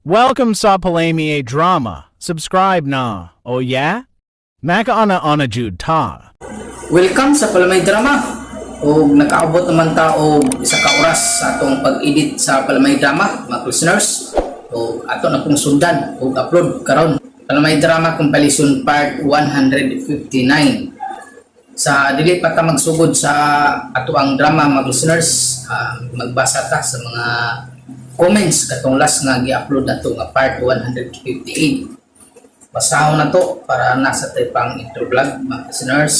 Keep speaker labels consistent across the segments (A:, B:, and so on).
A: Welcome sa Palami Drama. Subscribe na. Oh yeah? Makaana-ana jud ta.
B: Welcome sa Palamay Drama. O nakaabot naman ta og 1 ka oras sa atong pag-edit sa Palamay Drama, mga listeners. O ato na pong sundan og upload karon. Palamay Drama Compilation Part 159. Sa dili pa ta magsugod sa ato ang drama, mga listeners, magbasa ta sa mga comments katong last nga gi-upload nato nga part 158. Basahon na to para nasa tayo pang intro vlog, mga listeners.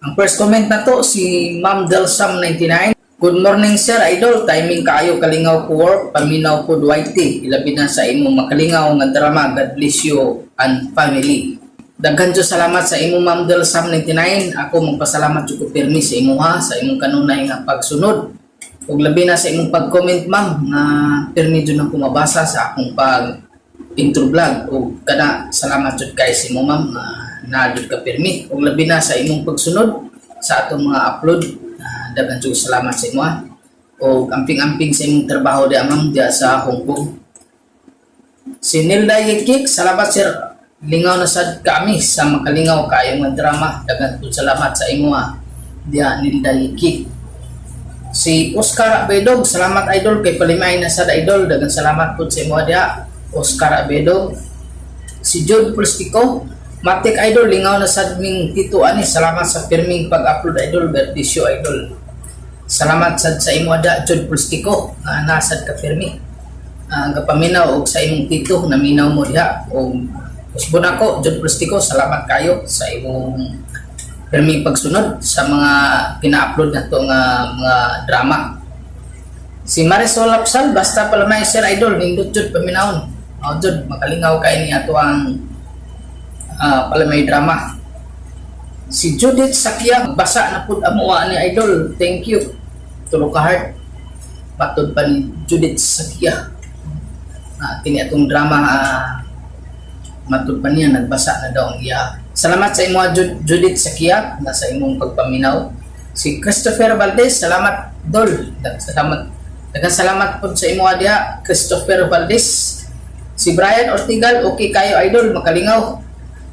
B: Ang first comment na to si Ma'am Delsam 99. "Good morning, sir idol, timing kaayo, kalingaw ko work, paminaw ko Dwighty. Ilabi na sa imong makalingaw nga drama. God bless you and family." Daghan jud salamat sa imo, Ma'am Delsam 99. Ako magpasalamat jud ko pirmi sa imuha, sa imong kanunay nga pagsunod. Ug labi na sa imong pag-comment, ma'am, nga pirmi jud ako mabasa sa akong pag intro vlog, ug kana salamat jud kay sa imo, ma'am, nga naa jud ka pirmi ug labi na sa imong pagsunod sa atong mga upload. Daghan jud salamat sa imo ha. Ug amping-amping sa imong trabaho diya, ma'am, diya sa Hong Kong. Si Nilda Yikik, "Salamat sir, lingaw na sad kami sa makalingaw kaayo nga drama." Daghan pud salamat sa imo ha diya, Nilda Yikik. Si Oscar Abedog, "Salamat idol kay palimay na sad idol." Daghan salamat pud sa imo diya, Oscar Abedog. Si Jude Plastico, "Matik idol, lingaw na sad ming tito ani. Salamat sa pirming pag-upload idol, Bertisyo idol." Salamat sad sa imo da, Jude Plastico, nga nasad ka pirmi. Gapaminaw og sa imong tito, naminaw mo diha. Og usbon ako, Jude Plastico, salamat kayo sa imong pirming pagsunod sa mga pina-upload nato nga mga drama. Si Marisol Lapsal, "Basta palamay sir idol, nindot jud paminawon." Oh, jud makalingaw kay ni ato ang palamay drama. Si Judith Sakya, "Basa na pud amo ni idol. Thank you." Tulo ka heart. Patod pa ni Judith Sakya. Kini atong drama, matud pa niya nagbasa na daw ang iya. Salamat sa imo, Judith Sakia, na sa imong pagpaminaw. Si Christopher Valdez, "Salamat dol." Daghang salamat. Daghang salamat pud sa imo diha, Christopher Valdez. Si Brian Ortigal, "Okay kayo idol, makalingaw."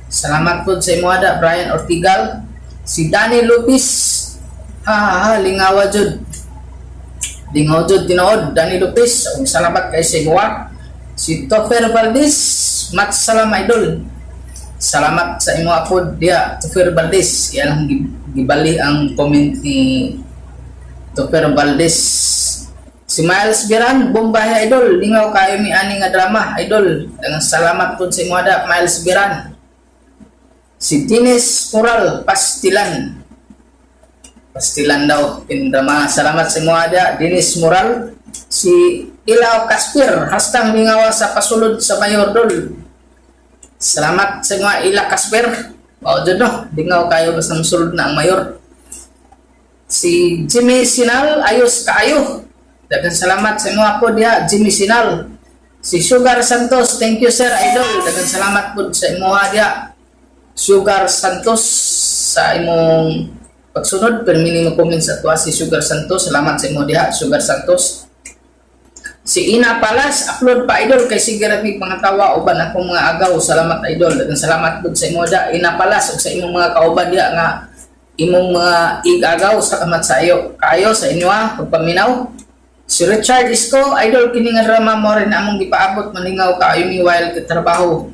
B: Salamat pud sa imo ada, Brian Ortigal. Si Danny Lopez, "Ha ha ha, lingawa jud. Lingaw jud tinuod, Danny Lopez." Ug salamat kay sa imo. Si Topher Valdez, "Mat salam idol." Salamat sa imo pod diha, Topher Valdez. Yan ang gibali ang comment ni Topher Valdez. Si Miles Biran, "Bombahe idol, lingaw kayo mi ani nga drama idol." Daghang salamat pod sa imo ada, Miles Biran. Si Dennis Coral, "Pastilan." Pastilan daw kining drama. Salamat sa imo ada, Dennis Moral. Si Ilaw Kasper, "Hastang lingawa sa pasulod sa mayor dol." Salamat sa mga Ila Kasper. O, dyan no. Lingaw kayo basta musulod na ang mayor. Si Jimmy Sinal, "Ayos kaayo." Daghang salamat sa mga po diha, Jimmy Sinal. Si Sugar Santos, "Thank you sir idol." Daghang salamat po sa imuha diha, Sugar Santos, sa imong pagsunod. Pero mo comment sa tuwa si Sugar Santos. Salamat sa imo diha, Sugar Santos. Si Ina Palas, "Upload pa idol kay sige ra mig mga tawa uban akong mga agaw. Salamat idol." Daghang salamat pud sa imo da, Ina Palas, ug sa imong mga kauban diha nga imong mga igagaw. Salamat sa iyo. Kayo sa inyo ha, pagpaminaw. Si Richard Isko, "Idol, kini nga drama mo rin among gipaabot, malingaw kaayo mi while trabaho."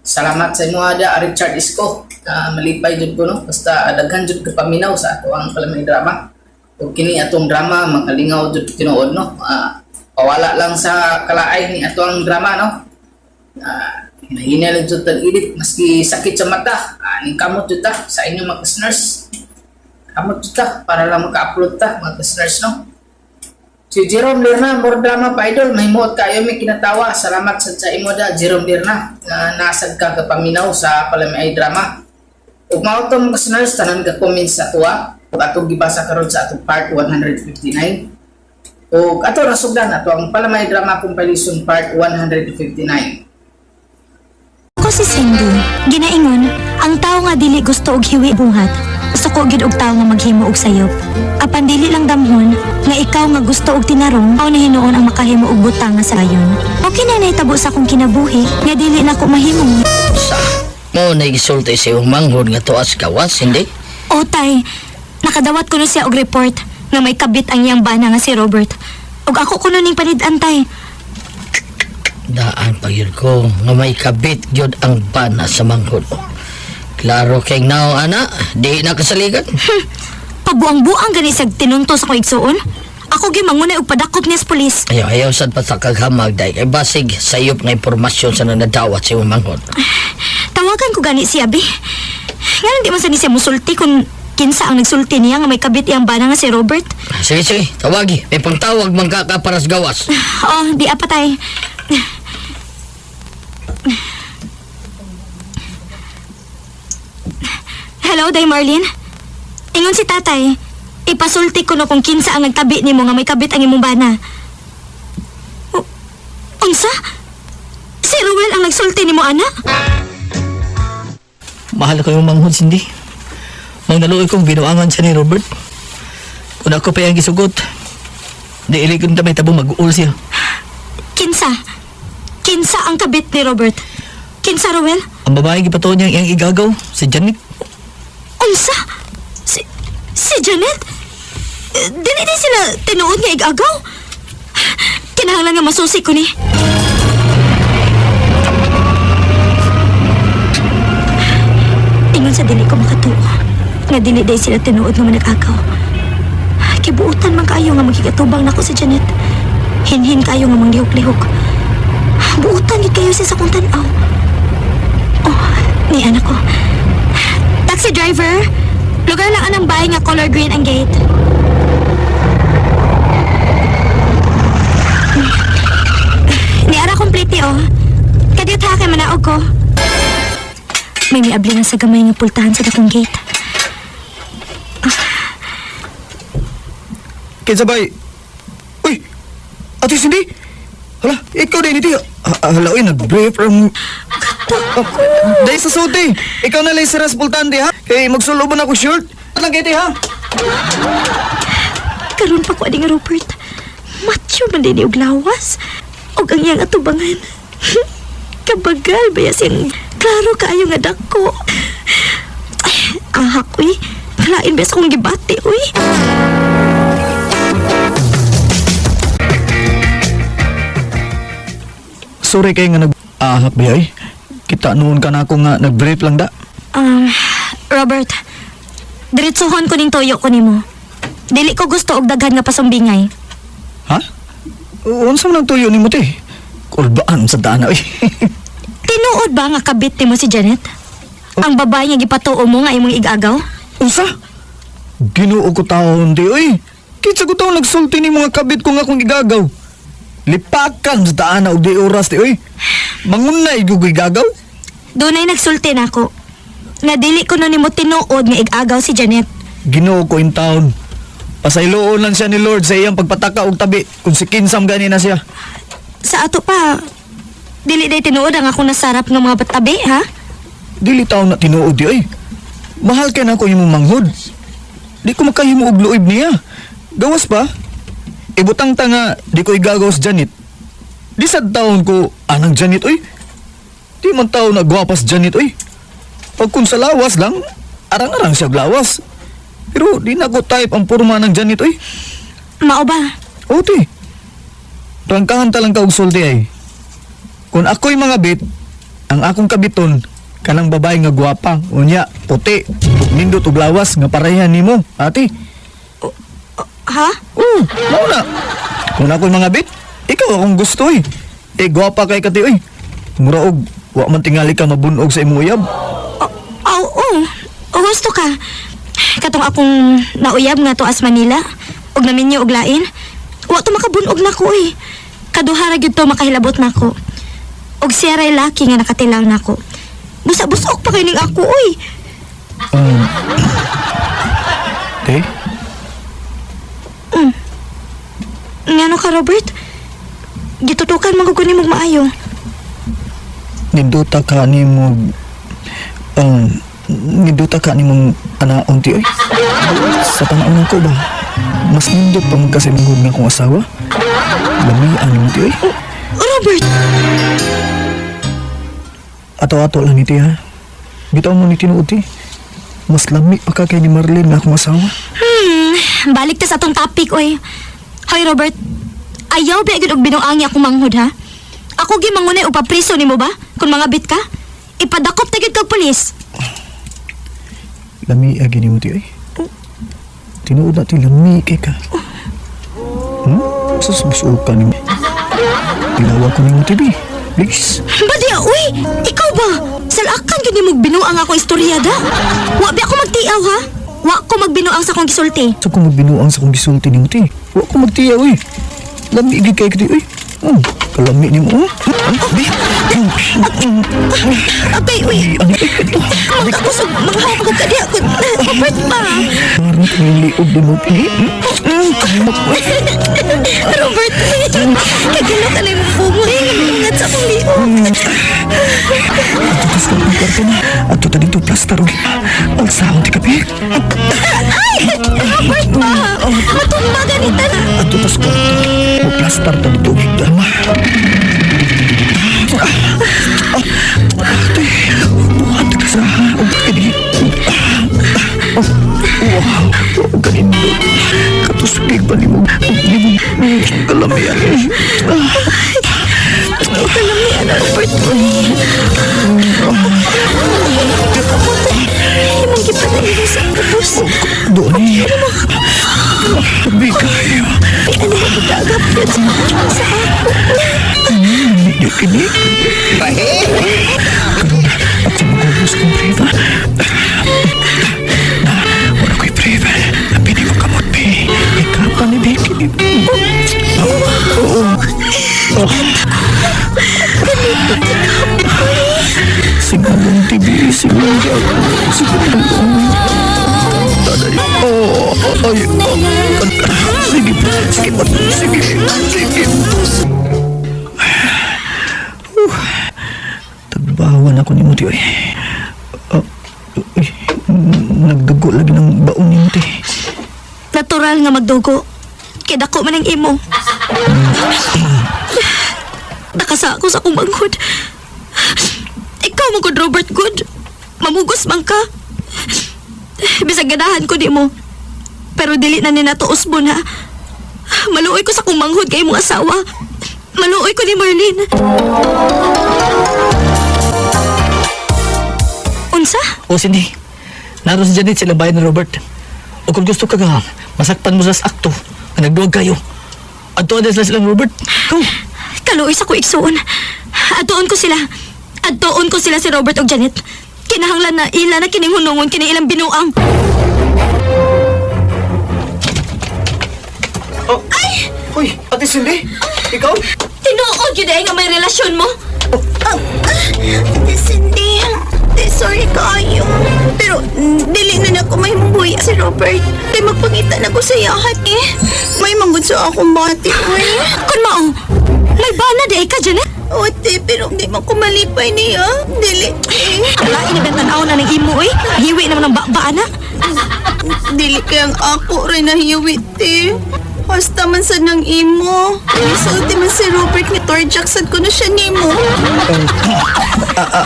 B: Salamat sa imo da, Richard Isko. Malipay jud ko no. Basta daghan jud ka paminaw sa ato ang palamay drama. Ug kini atong drama makalingaw jud tinuod no. Pawala lang sa kalaay ni ato ang drama no. Mahina lang jud tag edit maski sakit sa mata. Ning kamot jud ta sa inyo, mga listeners. Kamot jud ta para lang maka-upload ta, mga listeners no. Si Jerome Lirna, "More drama pa idol, mahimuot kayo may kinatawa." Salamat sa imo da, Jerome Lirna, nga nasad ka kapaminaw sa palamay drama. Ug mao to, mga listeners, tanan ka comment sa tuwa. Ug atong gibasa karon sa atong part 159. Ug ato nasugdan ato ang Palamay Drama Compilation Part 159.
C: Ako si Cindy. Ginaingon, ang tao nga dili gusto og hiwi buhat. Suko gid og tawo nga maghimo og sayop. Apan dili lang damhon nga ikaw nga gusto og tinarong mao na hinuon ang makahimo og butang nga sayon. Okay na nahitabo sa akong kinabuhi nga dili na ko mahimo.
D: Sa mo na gisulti sa iyong manghod nga tuas gawas, hindi?
C: O tay, nakadawat ko na siya og report nga may kabit ang iyang bana nga si Robert. Ug ako kuno ning panid-an, tay.
D: Daan pa yun ko nga may kabit yun ang bana sa manghod. Klaro kay nao, ana, di na kasaligan.
C: Pabuang-buang gani sag tinunto sa akong igsuon. Ako gyud mangunay og padakop niya sa pulis.
D: Ayaw, ayaw sad pa sa kaghamag dahil kay basig sayop nga impormasyon sa nanadawat sa iyong manghod.
C: Tawagan ko gani siya, be. Nga di man sa ni siya musulti kung kinsa ang nagsulti niya nga may kabit iyang bana nga si Robert.
D: Sige, sige, tawagi. May pangtawag man ka ka para sa gawas.
C: Oh, di apatay. Hello, Day Marlene. Ingon si tatay. Ipasulti ko no kung kinsa ang nagtabi nimo nga may kabit ang imong bana. Unsa? Si Ruel ang nagsulti nimo, ana?
E: Mahal ko yung manghod, Cindy. Mang naluoy kong binuangan siya ni Robert. Kung ako pa yung gisugot, di ilig kong may tabong mag-uul siya.
C: Kinsa? Kinsa ang kabit ni Robert? Kinsa, Ruel?
E: Ang babae gipatuon niya iyang igagaw, si Janet.
C: Unsa? Si Janet? Eh, dili di sila tinuod nga igagaw? Kinahanglan nga masusi ko ni. Ingon sa dili ko makatuo. Nga dili day sila tinuod nga manag-agaw. Kibuutan man kaayo nga maghigatubang nako si Janet. Hinhin kaayo nga manglihok-lihok. Buutan gid kayo siya sa kong tan-aw. Oh, ni anak ko. Taxi driver, lugar lang anang bahay nga color green ang gate. Ni ara complete oh. Kadiyot ha kay manaog ko. May miabli na sa gamay nga pultahan sa dakong gate.
E: Kinsa bay? Uy! Ate Cindy! Hala, ikaw din iti. Hala, uy, nag-brief from... Dahil sa suti. Ikaw na lang si Raspultante, ha? Kay magsuloban ako shirt. At lang kiti, ha?
C: Karon pa ko ani nga Rupert. Macho man din og lawas. Og ang iyang atubangan. Kabagal ba siyang klaro kaayo nga dako. Ay, ahak uy. Lain ba sa kong gibati uy.
E: Sorry kay nga nag-ahak ba, ay. Kita noon ka na ako nga nag-brief lang da.
C: Robert, diretsuhon ko ning tuyo ko nimo. Dili ko gusto og daghan nga pasumbingay.
E: Ha? Unsa man ang tuyo nimo te? Kulbaan sa daan na, uy.
C: Tinuod ba nga kabit nimo si Janet? Ang babae nga gipatuo mo nga imong igagaw?
E: Unsa? Ginoo ko taon di, uy. Kinsa ko taon nagsulti ni mga kabit ko nga akong igagaw. Lipakan sa daan na og di oras di, uy. Mangunay gyud igagaw.
C: Dunay nagsulti nako. Nga dili ko no nimo tinuod nga igagaw si Janet.
E: Ginoo ko in town. Pasayloon lang siya ni Lord sa iyang pagpataka og tabi kung si kinsam gani na siya.
C: Sa ato pa, dili day tinuod ang akong nasarap nga mga batabi, ha?
E: Dili taon na tinuod di, uy. Mahal kay nako imong manghod. Di ko makahimo og luib niya. Gawas pa. Ibutang ta nga di ko igagaw sa Janet. Di sad taon ko anang Janet uy. Di man taon na gwapas Janet uy. Pag kung sa lawas lang, arang-arang siya og lawas. Pero di na ko type ang porma ng Janet uy.
C: Mao ba?
E: Ote. Rangkahan ta lang ka og sulti ay. Kung ako'y mga bit, ang akong kabiton, kanang babae nga gwapa, unya, puti, ug nindot og lawas nga pareha nimo, ate.
C: Ha?
E: Oo, mao na. Kung ako'y mga bit, ikaw akong gusto eh. Eh, gwapa kay kati oy. Mura og wa man tingali ka mabunog sa imong uyab.
C: Oo, oh, oh, oh, gusto ka. Katong akong nauyab nga to as Manila, ug naminyo og lain. Wa to makabunog nako eh. Kaduha ra gyud to makahilabot nako. Og siya ray laki nga nakatilaw nako. Busa-busok pa kay ning ako oy.
E: Te,
C: Ngano ka, Robert? Gitutukan man gud ko nimog maayo.
E: ninduta ka nimo ninduta ka nimong Tanaon ti oy. Sa tanaon nako ba? Mas nindot pa man ka sa manghod nga akong asawa. Lamian mo ti oy.
C: Robert!
E: Ato-ato lang ni ti ha. Bitaw mo ni tinuod ti. Mas lami pa ka kay ni Marlene nga akong asawa.
C: Balik ta sa atong topic, oy. Hoy, Robert. Ayaw ba gyud og binuangi akong manghod, ha? Ako gi mangunay og papriso nimo ba? Kung mga bit ka? Ipadakop ta gyud kag pulis.
E: Lami agi nimo ti oy. Tinuod na ti lami kay ka. Sus musuka nimo. Tilawa ko nimo ti bi. Please.
C: Badya, uy! Ikaw ba? Salakan gyud nimo binuang ako istorya da. Wa ba ako magtiaw, ha? Wa ko magbinuang sa akong gisulti.
E: Sa kung magbinuang sa kong gisulti nimo ti. Wa ko magtiya oy. Lami gid kay ka ti oy. Kalami nimo. Oh. Bi.
C: Agay, uy!
E: Ano ay ito?
C: Magkakusog, maghawag ka diya. Robert ba?
E: Parang niliog din mo.
C: Robert, kagilo ka na yung bungo. Ingat sa akong liog.
E: Ato tas kang kwarto na. Ato ta dito plaster og. Alsahon ti kape.
C: Ay! Robert ba? Matumba ganita na.
E: Ato tas kwarto. Mo plaster ta dito og higdama. Ate, buhat ka sa og kini. Wow, ganindot. Katusbig pa nimo. Nimo kalamian.
C: Kalamian na, Robert. Imong gipatayin sa ubos.
E: Doon eh. Bigay.
C: Ay, ano ba gitagap yun sa ako?
E: Ninyo kini. Karon ako magubos kong preva. Na, wala ko'y preva. Pili ko kamot, be. Ikaw ni Becky. Oo. Oh. Sigalong TV, sigalong sigalong. Taday. Oh, ay, oh. Sige, sige, sige, sige. Tagbawan ako ni Muti, oy. Ah, uy, nagdugo lagi ng baon ni Muti.
C: Natural nga magdugo. Kay dako man ang imo. Nakasa ako sa akong manghod. Ikaw mo good, Robert Good. Mamugos man ka. Bisag ganahan ko di mo. Pero dili na ni nato usbon ha. Maluoy ko sa akong manghod kay imong asawa. Maluoy ko ni Marlene. Unsa?
F: O Cindy, naroon si Janet sa ilang bayan ni Robert. O kung gusto ka nga, masakpan mo sa akto nga nagduwag kayo. Adto na sila silang Robert. Go!
C: Kaluoy sa ko igsuon. Adtuon ko sila. Adtuon ko sila si Robert og Janet. Kinahanglan na ila na kining hunungon kini ilang binuang.
E: Oh. Uy, Ate Cindy, ikaw?
C: Tinuod yun ay nga may relasyon mo.
G: Ate Cindy, ate, sorry kaayo. Pero dili na nako may buhi si Robert. Kay magpangita na ko sa yahat eh. May manggod sa akong bati, uy.
C: Kun mao, may bana di ay ka Janet.
G: O, ate, pero di man ko malipay niya. Dili, eh.
C: Ala ini bang tan-aw na ng imo oy. Hiwi naman ang baba ana.
G: Dili kayang ako rin nahiwit, eh. Hasta man sa nang imo. Isulti man si Robert ni Tor Jackson ko na siya nimo.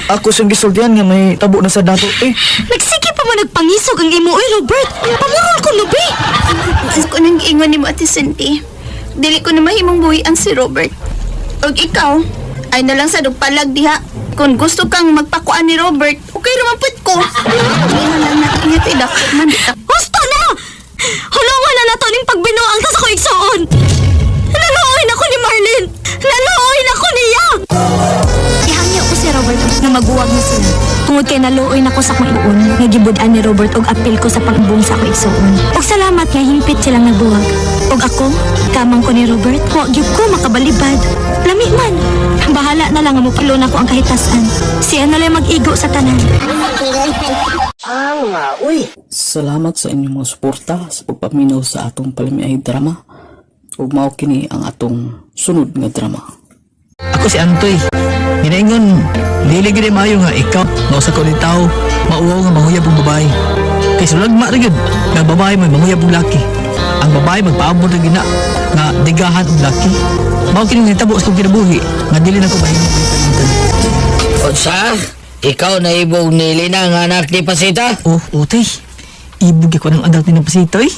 E: Ako siyang gisultihan nga may tabo na sa dato eh.
C: Nagsige pa mo nagpangisog ang imo oy Robert. Pamurol ko lubi.
G: Mas ko nang giingon nimo, Ate Cindy. Dili ko na mahimong buhian si Robert. Og ikaw, ay na lang sa palag diha. Kung gusto kang magpakuan ni Robert, okay raman pud ko. Hindi na lang natin ingat dako man di ta.
C: Husto na! Hulungan na nato ning pagbinuang ta sa ko igsuon. Naluoy na ko ni Marlene. Naluoy na ko niya. Ihangyo ko si Robert nga maguwag na sila. Tungod kay naluoy na ko sa akong iuon, nga gibud-an ni Robert og apil ko sa pagbung sa akong igsuon. Og salamat nga hingpit silang nagbuwag. Og ako, kamang ko ni Robert, wa gyud ko makabalibad. Lami man. Bahala na lang nga mopilo na ko ang kahitasan. Siya na lang mag-igo sa tanan.
H: Salamat sa inyong mga suporta sa pagpaminaw sa atong palamiay drama. Ug mao kini ang atong sunod nga drama.
F: Ako si Antoy. Ginaingon, dili gid maayo nga ikaw nga usa ka ulit tao, mauwaw nga manghuyab og babae. Kay sulagma ra gyud nga babae may manguyab og laki. Ang babae magpaabot ra gina nga digahan og laki. Mao kini nahitabo sa kong kinabuhi nga dili na ko mahimo tanan.
D: Unsa? Ikaw na ibog ni Lina nga anak ni Pasita?
F: Oh, utay. Ibog ko ng anak ni Pasita eh.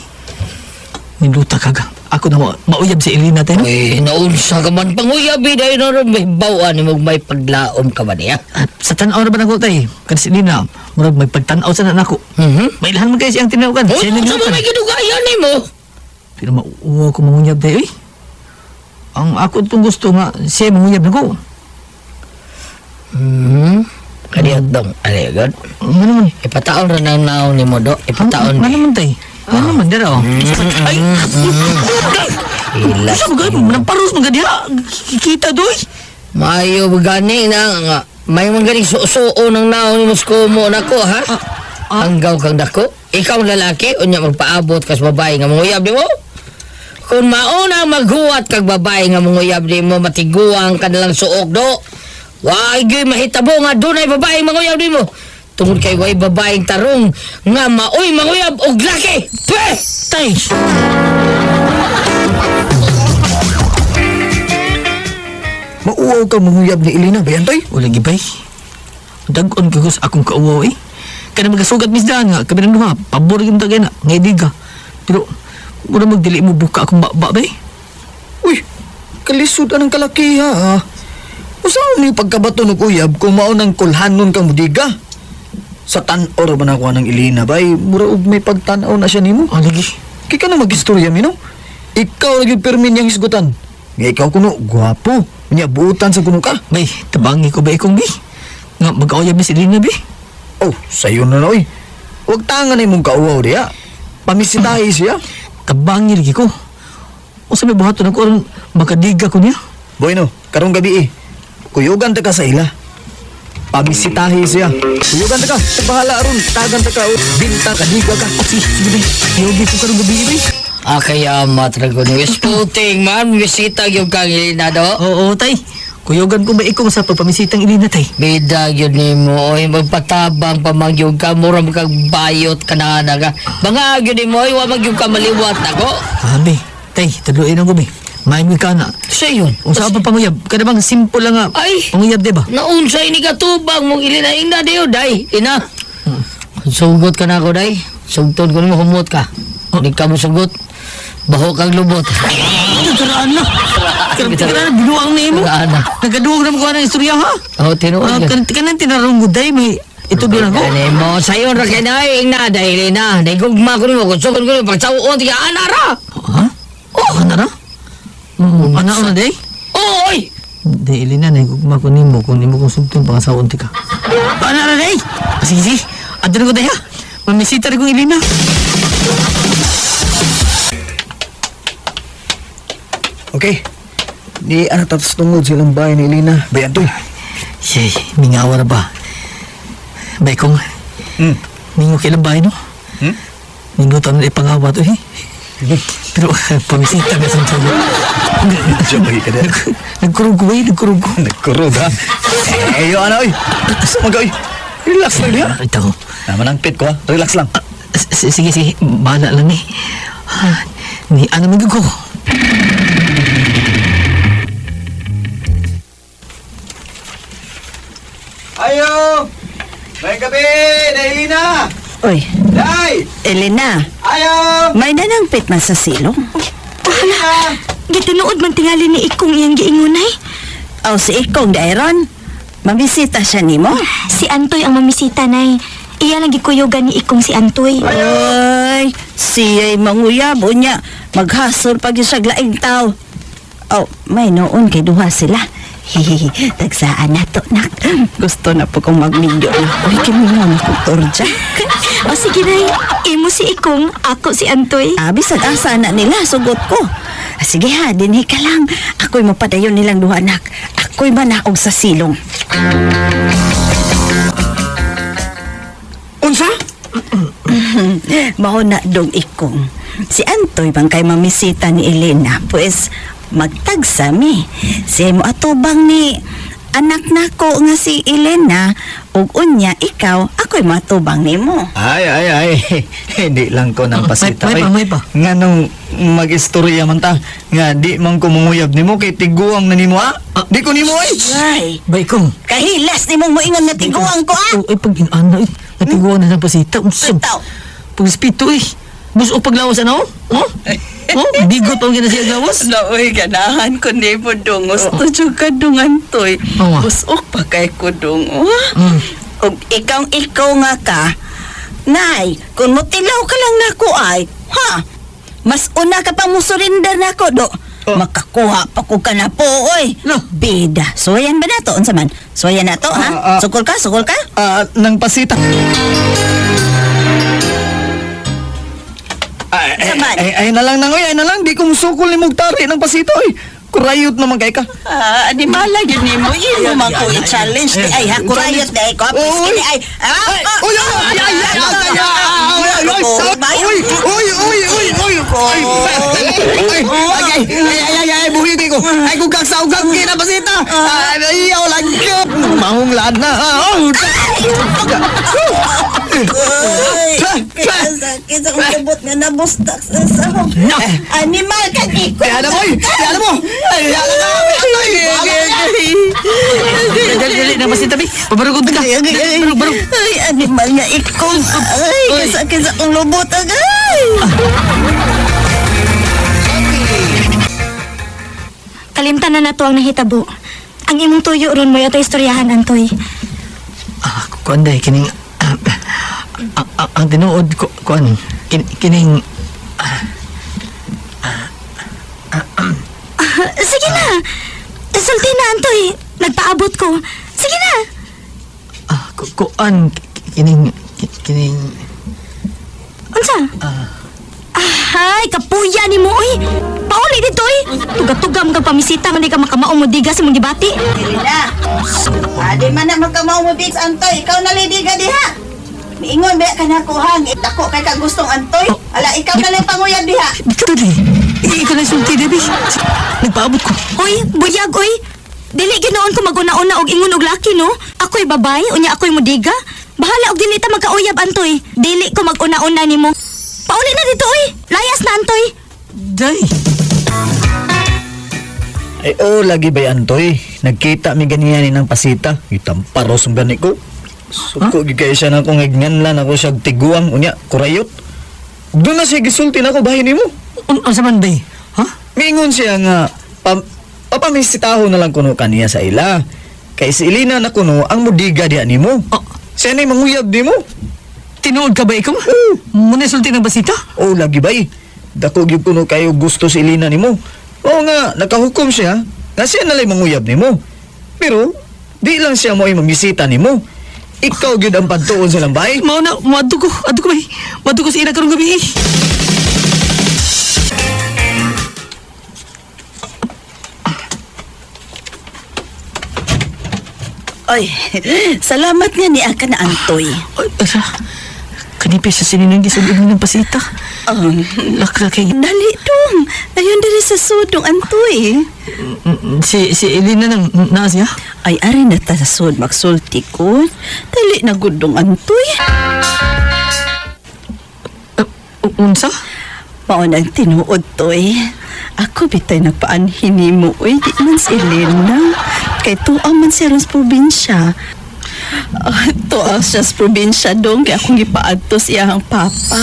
F: Niluta ka ga. Ako na mauyab si Elena tayo, no?
D: Uy, naunsa ka man panguyab eh, dahil na rin may bawaan ni may paglaom ka ba niya?
F: At sa tanaw na ba nako tay? Kan si Elena, murag may pagtanaw sa na nako.
D: Mhm.
F: May ilhan man kayo siyang tinaw kan.
D: Uy,
F: Siya
D: unsa
F: naglutan.
D: ba may gidugayan ni mo?
F: Pero mauuwa ko mangunyab tayo eh. Ang ako itong gusto nga, siya mangunyab nako.
D: Mhm. Kadiyot dong, ali god.
F: Ano naman?
D: Ipataon ra nang naon ni mo do. Ipataon.
F: Ano naman tay? Ano naman dara oh. Ay!
D: Ilas.
F: Sa mga namparos mga diha. Kikita doy.
D: Maayo ba gani na nga. May mga ganing suo ng naon ni mo sa kumo nako ha? Hanggaw kang dako. Ikaw ang lalaki, unya magpaabot kas babae nga manguyab nimo. Kung mauna maghuwat kag babae nga manguyab nimo, matiguang ka nalang suok do. Wag gyud mahitabo nga dunay babae manguyab nimo. Tungod kay way babaeng tarong nga maoy manguyab og laki. Peh!
F: Tay!
E: Mauwaw ka manguyab ni Elena, bayan tay.
F: Wala gibay. Dag-on kagos akong kauwaw eh. Kana magasugat misdaan nga, kami ng duha, pabor yung tagay na, ngay diga. Pero, mura magdili mo buka akong baba bay.
E: Uy, kalisod anang kalaki ha. Usaon ni pagkabato ng uyab kung mao nang kulhanon kang mudiga? Sa tan-aw ra ba nakuha ng Elena bay? Mura og may pagtan-aw na siya nimo.
F: Oh, lagi.
E: Kay ka na mag-istorya mi no? Ikaw lagi pirmi niyang hisgutan. Nga ikaw kuno gwapo. Unya buutan sa kuno ka.
F: Bay, tabangi ko ba ikong bay? Nga, mag-auyab ni si Lina bay.
E: Oh, sayo na na oy. Huwag tangan na imong kauwaw diya. Pamisitahi siya.
F: Tabangi lagi ko. O sa may buhaton ako, aron makadiga ko niya.
E: Bueno, karong gabi eh. Kuyugan ta ka sa ila. Pamisitahi siya. Kuyugan ta ka. Bahala aron, tagan ta ka. O, Binta ka, diga ka.
F: Oh, sige, sige bay. Yogi ko karong gabi bay.
D: Ah, kaya matrago ni Sputing man, bisita yung kang Elena do.
F: Oo, tay. Kuyugan ko ba ikong sa pagpamisitang Elena tay?
D: Bida yun ni mo, oy, magpatabang pamagyog ka, mura mo kag bayot ka na ka. Mga yun ni mo, oy, wa magyog ka maliwat ako.
F: Abi, tay, tudluin ako bay. May ka na.
D: Sa yun.
F: Unsa pa panguyab? Kada bang simple lang nga.
D: Ay!
F: Panguyab, di ba?
D: Naunsay ni katubang mong ilina ina diyo, day. Ina. Sugot ka na ako, day. Sugton ko nimo humot ka. Di ka mo sugot. Baho kang lubot.
F: Ano, taraan na. Karang binuang na imo.
D: Taraan na.
F: Nagaduog na mo kuha ng istorya, ha?
D: Oh, tinuod.
F: Ah, kanan tinarong day, may ito doon ako.
D: Kani mo, sayon ra kay na, ina, dahil ina. Naigugma ko nimo, kung sugon ko nimo, pagsawoon, tiga, ana ra.
F: Ha? Oh, ano na? Ano na, day?
D: Oy!
F: Di, Elena, nahigugma ko nimo kung nimo kong sugton, pangasaon ti ka. Ano na, day? Ah, sige, sige. Adto na ko, day, ha? Mamisita rin kong Elena.
E: Okay. Di anak tapos tungod silang bahay ni Elena. Bayan to.
F: Yay, mingawa na ba? Bay kong, mingo kailang bahay, no?
E: Hmm?
F: Mingo taon na ipangawa to, eh. Pero, pamisita na sa tulo.
E: Joy ka na.
F: Nagkurog ko, eh. Nagkurog ko.
E: Nagkurog ha. Eh, yo ano oy. Sumaga oy. Relax lang diha.
F: Ito.
E: Naman ang pit ko ha. Relax lang.
F: Sige, sige. Bahala lang eh. Ah, ni ano man ko.
E: Ayo! May gabi, Elena!
I: Oy,
E: Day!
I: Elena,
E: Ayo!
I: may nanangpit man sa silong.
C: Hala, gitinuod man tingali ni Ikong iyang giingunay.
I: Aw, si Ikong dairon. Mamisita siya nimo.
C: Si Antoy ang mamisita, nay. Iya lang gikuyugan ni Ikong si Antoy.
I: Oy, siya'y manguyab unya. Maghasol pag siya laing tao. Oh, may noon kay duha sila. Hihihi, tagsaan na to, nak. Gusto na po kong magminyo na. Uy, kimingaw na kong torja.
C: O sige, nay. Imo si Ikong, ako si Antoy.
I: Ah, bisag asa na nila, sugot ko. Ah, sige ha, dinhi ka lang. Ako'y mapadayon nilang duha, nak. Ako'y manaog sa silong.
E: Unsa?
I: Mao na dong ikong. Si Antoy bang kay mamisita ni Elena, pues magtagsa mi. Siya mo atubang ni. anak nako nga si Elena ug unya ikaw ako'y matubang nimo.
E: Ay, ay, ay. Hindi lang ko nang pasita.
F: May pa,
E: oy.
F: may pa.
E: Nga nung mag-istorya man ta, nga di man ko manguyab nimo kay tiguang na nimo ah. Di ko nimo ay.
I: Ay,
F: Bay kong.
I: kahilas nimong moingon nga tiguang ko ah.
F: Oh, ay pag inana eh. Natiguan na ng pasita. Unsam.
I: Bitaw.
F: Pagspito eh. Buso paglawas ano? Oh? Oh, bigot ang gina siya gawas.
I: Naoy, ganahan ko nimo dong. Gusto jud ka dong antoy.
F: Oo.
I: Busok pa kay ko dong. Oh.
F: Mm.
I: Og ikaw ikaw nga ka. Nay, kung motilaw ka lang nako ay, ha? Mas una ka pa mo surrender nako do.
E: Oh.
I: Makakuha pa ko ka na po, oy.
F: No.
I: Bida. Suwayan ba nato? Unsa man? Suwayan nato, ha?
E: Ah, ah.
I: Sukol ka, sukol ka?
E: Ah, nang pasita. Ay, ay,
I: Saman.
E: ay, ay na lang nang oy, ay na lang di ko musukol ni Mugtari ng pasita oy. Kurayot naman kay ka.
I: Ah, animala yun nimo. Imo man ko i-challenge di ay ha kurayot di ay ko.
E: Oy.
I: Kini ay. Ah,
E: Ay, oy, ay, ay, ay, ay, ay, ay, ay, ay, oy, oy, oy, oy, oy, ay, ay, ay, ay, ay, ay, ay, buhi ko. Ay, kung kaksa, ugag, kina pasita. Ay, iyaw lang ko. Mahong laad na. Ah, oh,
I: Ay, kaya sa kong nga nabustak sa sahog. Animal ka di ko.
E: Kaya na mo, kaya na mo. Ay, ay, ay, ay, ay,
F: Dali, dali, na pasita bi. Pabarugod ka. Barug, barug.
I: Ay, animal nga ikong. Ay, kaya sa kong lubot. Ay.
C: Kalimtan na nato ang nahitabo. Ang imong tuyo ron mo ato istoryahan Antoy.
F: Ah, kuan day kining ang tinuod ko kuan kining
C: Sige na. Sulti na Antoy. Nagpaabot ko. Sige na.
F: Kuan kining kining
C: Unsa? Ay, kapuya ni mo oy. Pauli dito oy. Tuga-tuga mo kag pamisita man di ka makamao mo diga sa mong gibati.
I: Elena, adi man na magkamaw mo bigs Antoy. Ikaw na lady ka diha. Miingon ba ka na kuhang. Dako kay ka gustong Antoy. Ala, ikaw na lang panguyab diha.
F: Di ka dali. Ikaw na sulti debi. Nagpaabot ko.
C: Oy, buyag oy. Dili ginoon ko maguna-una og ingon og laki no. Ako'y babay, unya ako'y mudiga. Bahala og dili ta magkauyab Antoy. Dili ko maguna-una nimo. Pauli na dito oy. Layas na Antoy.
F: Day.
E: Ay, oh, lagi ba Antoy? Nagkita mi ganiyan ni ng pasita. Itamparos ang gani ko. Suko huh? Kay siya na akong ignganlan ako siya tiguang unya kurayot. Doon na siya gisulti na ako bahin nimo.
F: Unsa man day? Ha?
E: Miingon siya nga papamisitaho na lang kuno kaniya sa ila. Kay si Elena na kuno ang mudiga diha nimo.
F: Oh.
E: Siya na'y manguyab nimo.
F: Tinuod ka ba ikaw? Muna sulti ng basita?
E: Oh, lagi bay. Dako gyud kuno kayo gusto si Elena nimo. Oo nga, nakahukom siya. Nga siya nalay manguyab nimo. Pero di lang siya mo ay mamisita nimo. Ikaw gyud ang padtuon sa lambay.
F: Mao na, moadto ko. Adto ko bay. Moadto ko sa ila karong gabi.
I: Oy, salamat nga ni Aka na Antoy.
F: Ay, asa. Kanipis sa sininang gisulod ni ng pasita. Lakla kay
I: Dali dong. Ayun diri sa sudong Antoy.
F: si Elena nang naa siya.
I: Ay, ari na ta sa sud magsulti ko. Dali na gudong Antoy.
F: Unsa?
I: Mao nang tinuod toy. Ako bitay nagpaanhin nimo oy, di man si Elena. Kay tuwa man siya ron sa probinsya. Ah, tuwa siya sa probinsya dong kay akong gipaadto sa iyang papa.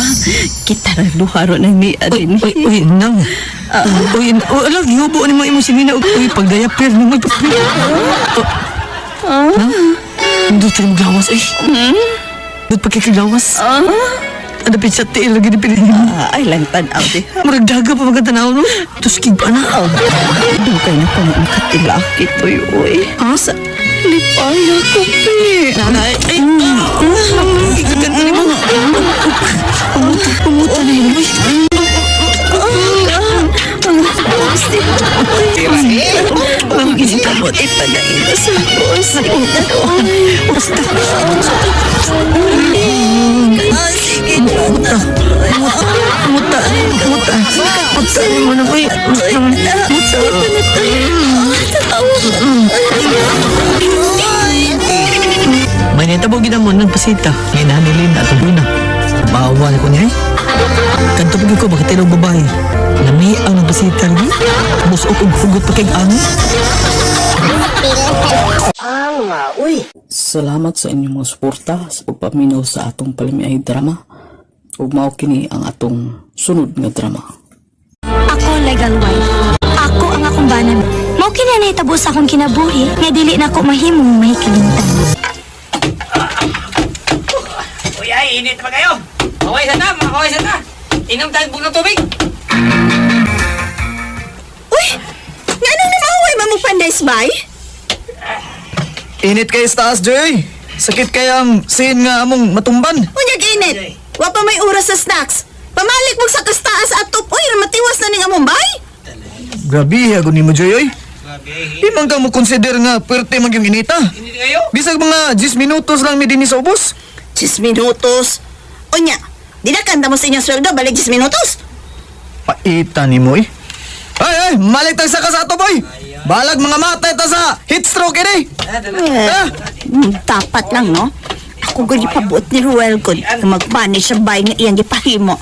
I: Kita ra duha ron ang niya
F: Uy,
I: din.
F: uy, uy, nang. Uy, uy, ala, gihubo ni mo imo si Nina. Uy, pagdayaper nang. Uy, Nang, doon tayo maglawas, uy. Doon pagkikagawas. Ano pa sa tiil, lagi ni pinili mo.
I: Ah, ay lang tan-aw di.
F: Murag daga pa magkatanaw, no? Tuskig pa na.
I: Oh, dugay na ko makatilaki toy oy.
F: Ha?
I: Sa lipaya ko pe.
F: Nanay, ay, ikaganti ni mo. Umuta, umuta na yun, uy.
I: Kamot ipadailo sa ako. Sige na
F: Basta.
I: Ah, sige na.
F: Muta, muta, muta mo na, uy. Muta. Ay nitabo ginamon ng pasita. Ngayon na ni Linda at na. Bawal ko niya eh. Kanto pag ko bakit tilog babae. Lami ang nagpasita lagi. Busok og hugot pa kay angin.
H: Salamat sa inyong mga suporta sa pagpaminaw sa atong palamiay drama. Ug mao kini ang atong sunod nga drama.
C: Ako legal wife. Ako ang akong bana. Mao kini ang nahitabo sa akong kinabuhi nga dili na ko mahimong may kalimtan.
D: Uy, ay, init pa kayo. Kaway sa ta, mga kaway sa ta. Inom tayo ng tubig.
I: Uy! Nganong namahuway man mo pandays bay?
E: Init kay sa taas, Joy. Sakit kay ang sin nga among matumban.
I: Unyag init. Wa pa may oras sa snacks. Pamalik mo sa kastaas at top. Uy, matiwas na ning among bay.
E: Grabe, hagon nimo, Joy. Oy. Di man ka mo consider nga puwerte man yung inita.
D: Init kayo.
E: Bisag mga 10 minutos lang mi dinhi sa ubos.
I: 10 minutos. Unya, di na kanta mo sa inyong sweldo, balik 10 minutos.
E: Paita nimo eh. Ay ay, malik tag sa kasato boy. Balag mga matay ta sa heat stroke ini.
I: Eh, dapat lang, no? Ako gani pabuot ni Ruel ko na mag-manage sa bahay nga iyang gipahimo.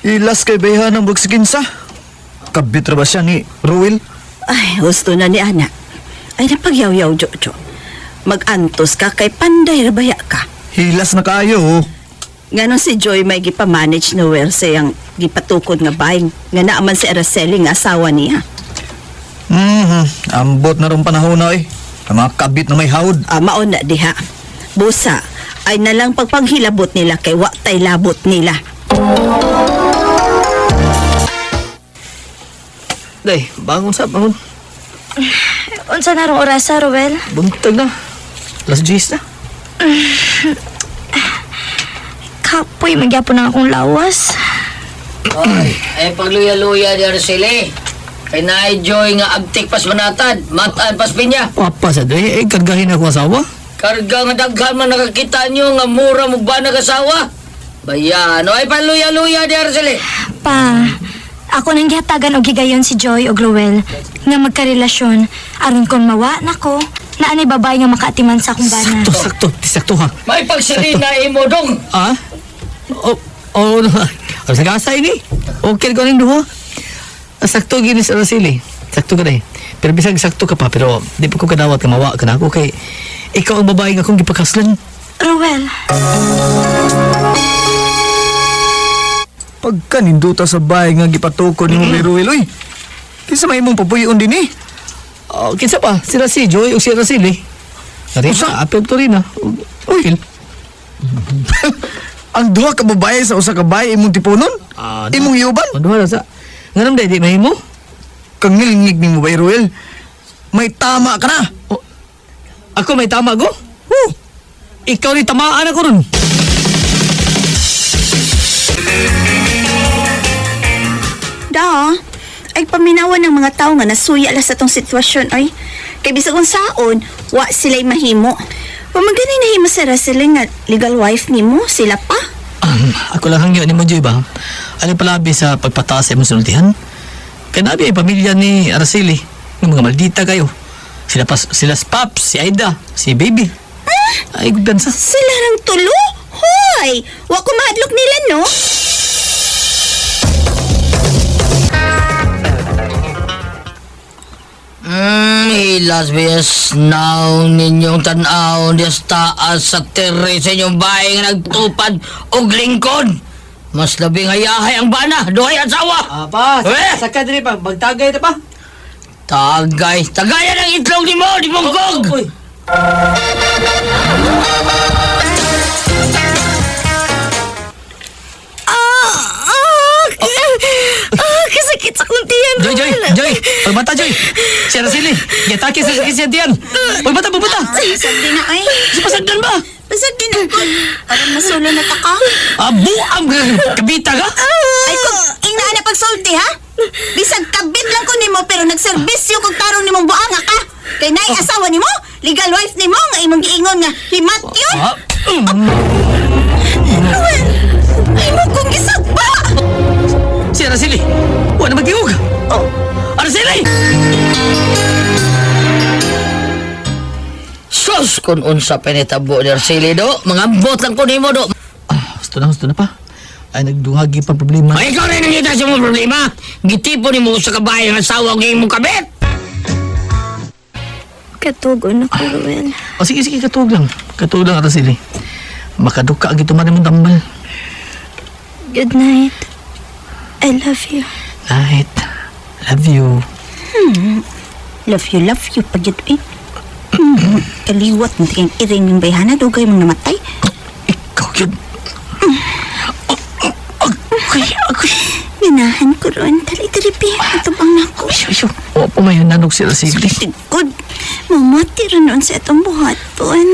E: Ilas kay bayhan ang bagsikinsa. Kabit ra ba siya ni Ruel?
I: Ay, gusto na ni Ana. Ay, napagyaw-yaw, Jojo. Mag-antos ka kay panday rabaya ka.
E: Hilas na kayo. Oh.
I: Ganon si Joy may gipamanage ni Ruel sa iyang gipatukod nga bahay nga naaman si Araceli nga asawa niya.
E: Ambot na rong panahon na eh. Ang mga kabit na may hawd.
I: Ah, maon na diha. Busa, ay nalang pagpaghilabot nila kay wa tay labot nila.
F: Day, bangon sa, bangon.
C: Unsa na rong orasa, Ruel?
F: Buntag na. Alas 10 na.
C: Kapoy magyapon ang akong lawas.
D: Ay, ay pagluya-luya di Araceli. Kay na-enjoy nga abtik pas manatan, mataan pas pinya.
F: Papa sa day, eh, kargahin ako asawa.
D: Karga nga daghan man nakakita nyo nga mura mo ba nag-asawa? Bayan, ay paluya-luya di Araceli.
C: Pa, ako nang gihatagan og higayon si Joy og Ruel nga magkarelasyon aron kon mawa nako na anay babae nga makaatiman sa akong bana.
F: Sakto, sakto, di sakto ha.
D: May pagsirina imo dong.
F: Ah? Oh, oh, no. Ang sagasa ini. Okay ko ning duha. Ah, sakto gini sa Araceli. Sakto ka na eh. Pero bisag sakto ka pa, pero di pa ko kadawat ka mawa ka na ako kay ikaw ang babae nga akong gipakaslan.
C: Ruel,
E: Pagka ninduta sa bahay nga gipatuko nimo kay Ruel oy. Kinsa may imong papuyon din eh.
F: Oh, kinsa pa? Sila si Joy o si Araceli. Usa? Apel to rin ah. Uy.
E: Ang duha ka babae sa usa ka bahay imong tipunon?
F: Ah,
E: Imong yuban?
F: Ang duha na sa. Nganong day, di mahimo?
E: Kangilngig nimo ba Ruel? May tama ka na.
F: Oh, ako may tama go?
E: Huh.
F: Ikaw ni tamaan ako ron.
G: Da, ay paminawan ng mga tao nga nasuya la sa tong sitwasyon ay. Kay bisag unsaon, wa sila'y mahimo. Pamaganay nahimo sa Araceli nga legal wife nimo, sila pa.
F: Ako lang hangyo ni mo, Joy ba? Ano palabi sa pagpataas sa imong sultihan? Kanabi ay pamilya ni Araceli. Yung mga maldita kayo. Sila pa, sila si Paps, si Aida, si Baby. Ay, gugdan sa.
G: Sila rang tulo? Hoy, wa ko mahadlok nila no?
D: Hilas bias now ninyong tanaw diya sa taas sa tere sa inyong bahay nga nagtupad og lingkod. Mas labing hayahay ang bana, duhay asawa.
F: Ah, pa,
D: Eh!
F: saka diri pa, magtagay ta pa.
D: Tagay, tagayan ang itlog ni mo, di mong
F: Uy.
C: Ah, ah, kasakit sa akong tiyan.
F: Joy, Joy,
C: Ruel.
F: Joy, pagbata, Joy. Si Araceli, gitake sa sakit siya tiyan. Pagbata, pagbata.
G: Pasagdi na ay.
F: Sa pasagdan ba?
G: Pasagdi na ko. Aron masulo na ta ka.
F: Ah, buam ka, kabita ka?
G: Ay kung inaan na pagsulti ha? Bisag kabit lang ko nimo pero nagserbisyo kog tarong nimong buanga ka. Kay naay asawa nimo, legal wife nimo nga imong giingon nga himat yun.
F: Ah,
G: Ruel, ay mo kong gisagpa.
F: Si Araceli, wala magtiog. Oh, Araceli!
D: Kung unsa pinitabo ni Arceli do, mangambot lang ko nimo do.
F: Ah, gusto na pa. Ay, nagduhagi pa problema.
D: Ay, ikaw rin nangita sa mong problema. Gitipo ni mo sa kabahay ang asawa ng imong kabit.
C: Katugon ako, Ruel.
F: O sige, sige, katuog lang. Katuog lang, Araceli. Makaduka ang gituman mong tambal.
C: Good night. I love you.
F: Night. Love you.
I: Love you, pagyud eh. Kaliwat mo kayong iring yung bayhana, dugay mong namatay.
F: Ikaw yun. Okay, okay.
I: Ganahan ko ron, dali diripi, atubang na ko.
F: Ayo, ayo. Wa pa may nanog si Araceli.
I: Tigod, mamati ron noon sa itong buhaton.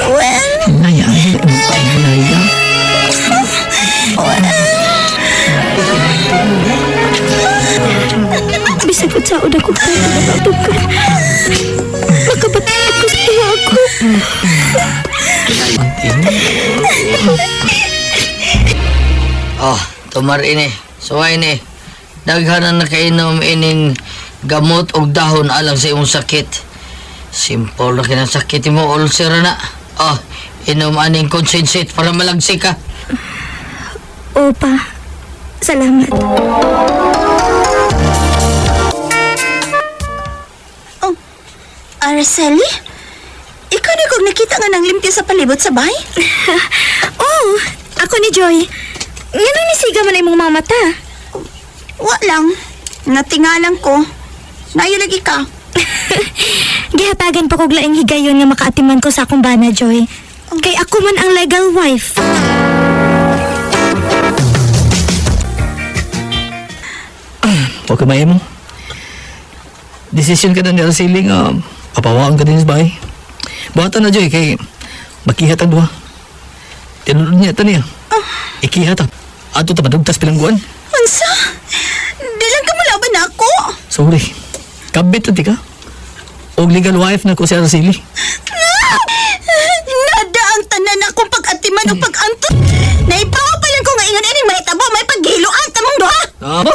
I: Ruel,
F: Naya, naya.
C: Bisag unsaon ako kaya nagatukan. Makabatid ko sa tuwa ako.
D: Oh, tumar ini. Suway ni. Daghan na nakainom ining gamot og dahon alang sa imong sakit. Simple na kinang sakit mo, ulcer na. Oh, inom aning concentrate para malagsik ka.
C: Opa, salamat.
I: Araceli? Ikaw na kong nakita nga nang limpyo sa palibot sa bahay?
C: Oh, ako ni Joy. Nganong nisiga man imong mga mata?
G: Wa lang. Natingalan ko. Nayo lagi ka.
C: Gihatagan pa kog laing higayon nga makaatiman ko sa akong bana, Joy. Kay ako man ang legal wife.
F: Huwag ka mo. Desisyon ka na ni Araceli nga papawaan ka din sa bahay. Buhatan na, Joy, kay makihat ang duha. Tinulod niya ito niya. Ikihat ta. Ato ta madugtas bilangguan.
G: Unsa? Di lang ka mulaban ako.
F: Sorry. Kabit na ti ka. Og legal wife na ko si Araceli.
G: Nada ang tanan akong pag-atiman o pag-antot. Naipawa pa lang ko nga ingon ining mahitabo, may paghiloan tamong duha.
F: Aba?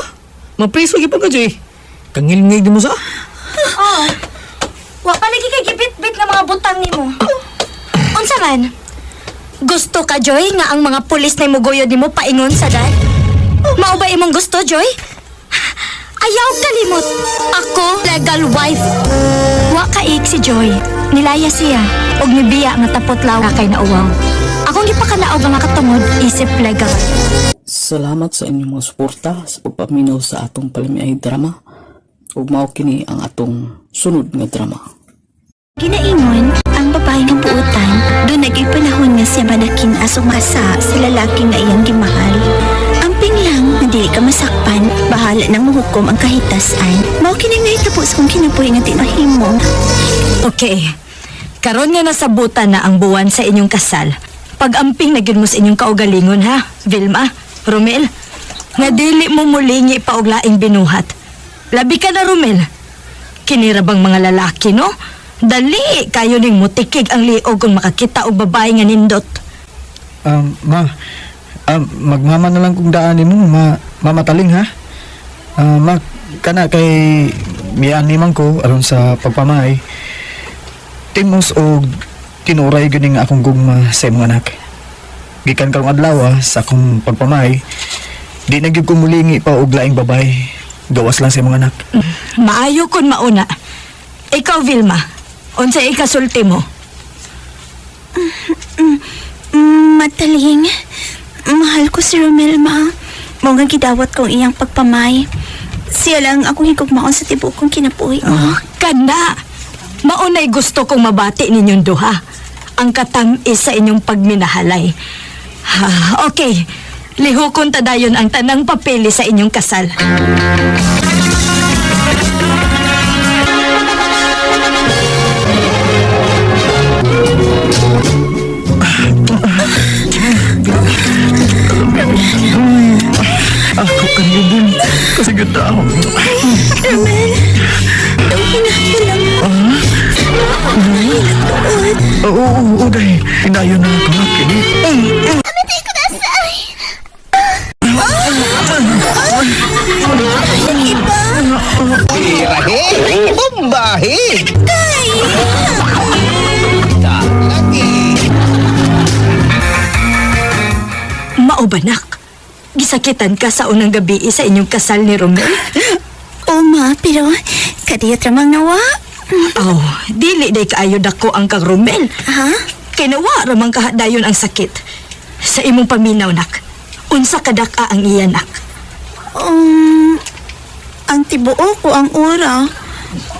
F: Mapriso gyud pa ka, Joy. Kangilngig di mo sa.
C: Oh, wa pa lagi kay gibit-bit nga mga butang nimo. Unsa man? Gusto ka, Joy, nga ang mga pulis na imuguyod nimo paingon sa dad? Mao ba imong gusto, Joy? Ayaw kalimot. Ako, legal wife. Wa kaik si Joy. Nilaya siya. Og nibiya nga tapot law kay nauwaw. Akong gipakalaog ang katungod isip legal.
H: Salamat sa inyong mga suporta sa pagpaminaw sa atong palamiay drama. Ug mao kini ang atong sunod nga drama.
I: Ginaingon, ang babae nga buutan, doon naging panahon nga siya manakin asong masa sa lalaki nga iyang gimahal. Amping lang, nga dili ka masakpan, bahala nang muhukom ang kahitasan. Mao kini nga hitabo sa kong kinabuhi nga di mahimo.
C: Okay. Karon nga nasabutan na ang buwan sa inyong kasal. Pag-amping na gyud mo sa inyong kaugalingon ha, Vilma, Romel. Nga dili mo mulingi pa og laing binuhat. Labi ka na, Romel. Kinira bang mga lalaki, no? Dali, kayo ning mutikig ang liog kung makakita og babae nga nindot.
E: Ma, magmama na lang kung daan mo, ma, mamataling ha. Ma, kana kay miyaan ni man ko aron sa pagpamay. Timos og tinuray gyud nga akong gugma sa imong anak. Gikan karong adlaw sa akong pagpamay, di na gyud ko mulingi pa og laing babay. Gawas lang sa imong anak.
C: Maayo kun mauna. Ikaw, Vilma, unsay ikasulti mo?
I: Mataling, mahal ko si Romel, ma. Mao nga gidawat kong iyang pagpamay. Siya lang akong higugmaon sa tibuok kong kinabuhi, ma.
C: Oh, kana. Maunay gusto kong mabati ninyong duha. Ang katamis sa inyong pagminahalay. Ha, okay. Lihukon ta dayon ang tanang papeli sa inyong kasal.
E: Ako kanyo din. Kasi ganda ako.
I: Romel, hinahon lang. Ay, nagtuod.
E: Oo, oo, oo, dahil. Inayon na ako. Kini.
G: Amatay ko na sa...
I: Iba.
J: Tirahe, bombahe. Lagi.
C: Mao ba, nak? Gisakitan ka sa unang gabi sa inyong kasal ni Romel?
G: O ma, pero kadiyot ramang nawa.
C: Oh, dili day kaayo dako ang kang Romel.
G: Ha?
C: Kay nawa ramang kahadayon ang sakit. Sa imong paminaw, nak. Unsa kadaka ang iya, nak?
G: Ang tibuok ko ang ora.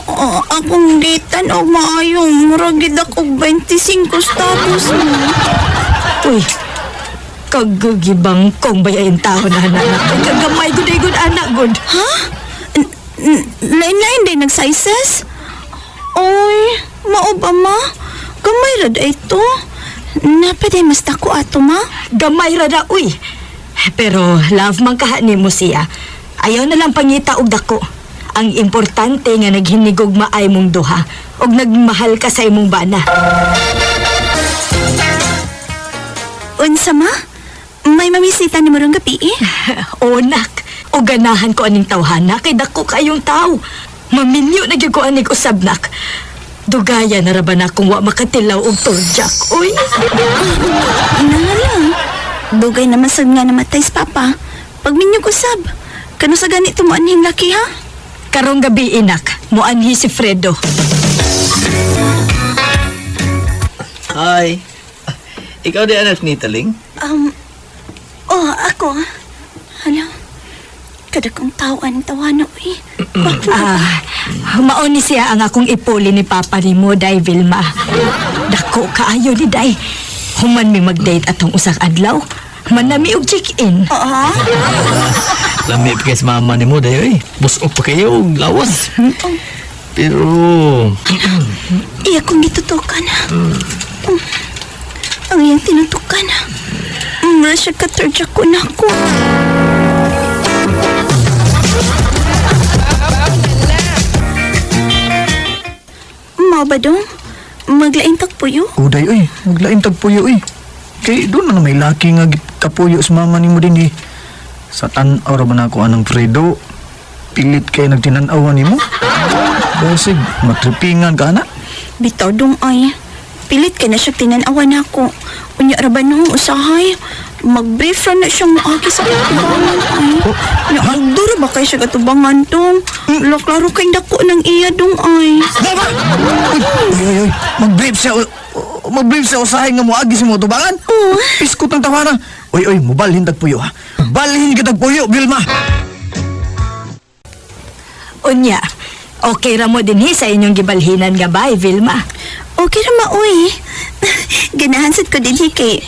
G: Oh, akong ditan og maayo, murag gid ako og 25 tapos mo.
C: Uy, kagugibang kong bayain tao na anak. Kagamay gud ay gud anak gud.
G: Ha? Lain-lain din nag-sizes? Oy, mao ba ma? Gamay ra da ito. Napaday mas dako ato ma.
C: Gamay ra da uy. Pero love man kaha nimo siya. Ayaw na lang pangita og dako. Ang importante nga naghinigog maay mong duha og nagmahal ka sa imong bana.
G: Unsa ma? May mamisita ni mo rong gabi eh?
C: O nak, o ganahan ko aning tawhana kay dako kayong tao. Maminyo na gyud ko anig usab nak. Dugaya na ra ba na kung wa makatilaw og turjak, uy.
G: Nangala. Dugay naman sad nga namatay si Papa. Pagminyo ko sab. Kano sa ganito mo anhing laki ha?
C: Karong gabi inak, moanhi si Fredo.
F: Hi. Ikaw di anak ni Taling?
G: Oh, ako. Hala. Kada kong tao ang tawana, uy.
C: Ah, mao ni siya ang akong ipuli ni Papa ni mo, Day Vilma. Dako kaayo ni Day. Human mi mag-date atong usang adlaw. Manami og check-in.
G: Oo.
F: Lami pa kay sa mama ni mo, dayo eh. Busog pa kayo, og lawas. Pero,
G: Iya kong gitutukan. Ang iyang tinutukan. Mura siya katurja ko na ako. Mao ba dong? Maglain tagpuyo?
E: Uday oy, maglain tagpuyo oy. Kay doon na may laki nga kapuyo sa mama nimo din eh. Sa tan-aw ra ba na ako anang Fredo? Pilit kay nagtinan-awan nimo. Basig, matripingan ka na.
G: Bitaw dong ay. Pilit kay na siya tinanawan ako. Unya ra ba nung usahay? Mag-brief ra na siyang moagi sa katubangan ay. Nya duro ba kay siya katubangan dong? Wala klaro kay dako ng iya dong ay.
E: Uy, uy, uy, mag-brief siya. Mag-brief siya usahay nga moagi sa mo tubangan.
G: Oo.
E: Iskot ang tawana. Uy, uy, mubalhin tagpuyo ha. Balhin ka tagpuyo, Vilma.
C: Unya, okay ra mo dinhi sa inyong gibalhinan nga bay, Vilma.
G: Okay ra maoy. Ganahan sad ko dinhi kay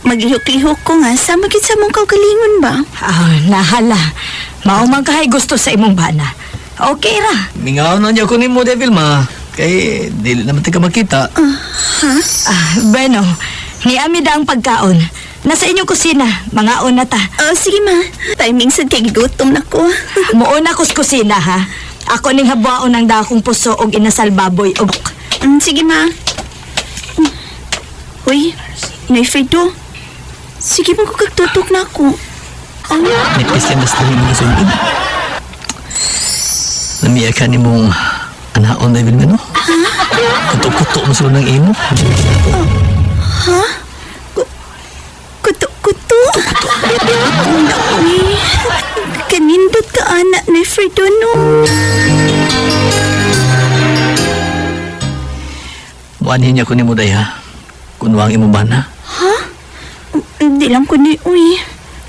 G: maglihok-lihok ko nga sa magit sa mong kaugalingon ba?
C: Ah, nahala. Mao man kahay gusto sa imong bana. Okay ra.
F: mingaw na niya ko ni mo, Devil ma. Kay, dili naman tika makita.
C: Ah, bueno, niami da ang pagkaon. Nasa inyong kusina, mga na ta.
G: Oh, sige ma. Timing sad kay gigutom na ko.
C: Muuna kus kusina ha. Ako ning habwaon ang dakong puso og inasal baboy og
G: Sige ma. Uy, Inay Fredo. Sige mo ko kagtutok na ako. Oh,
F: Nipis yan basta ni mga sulod. Lamiya ka ni mong anaon, Devil ma, no? Kuto-kuto mo sulod ng imo.
G: Kuto-kuto. Uy, kanindot ka anak ni Fredo no.
F: Muanhin niya ko ni mo, day, ha? Kunwang imo bana.
G: Di lang ko ni uy.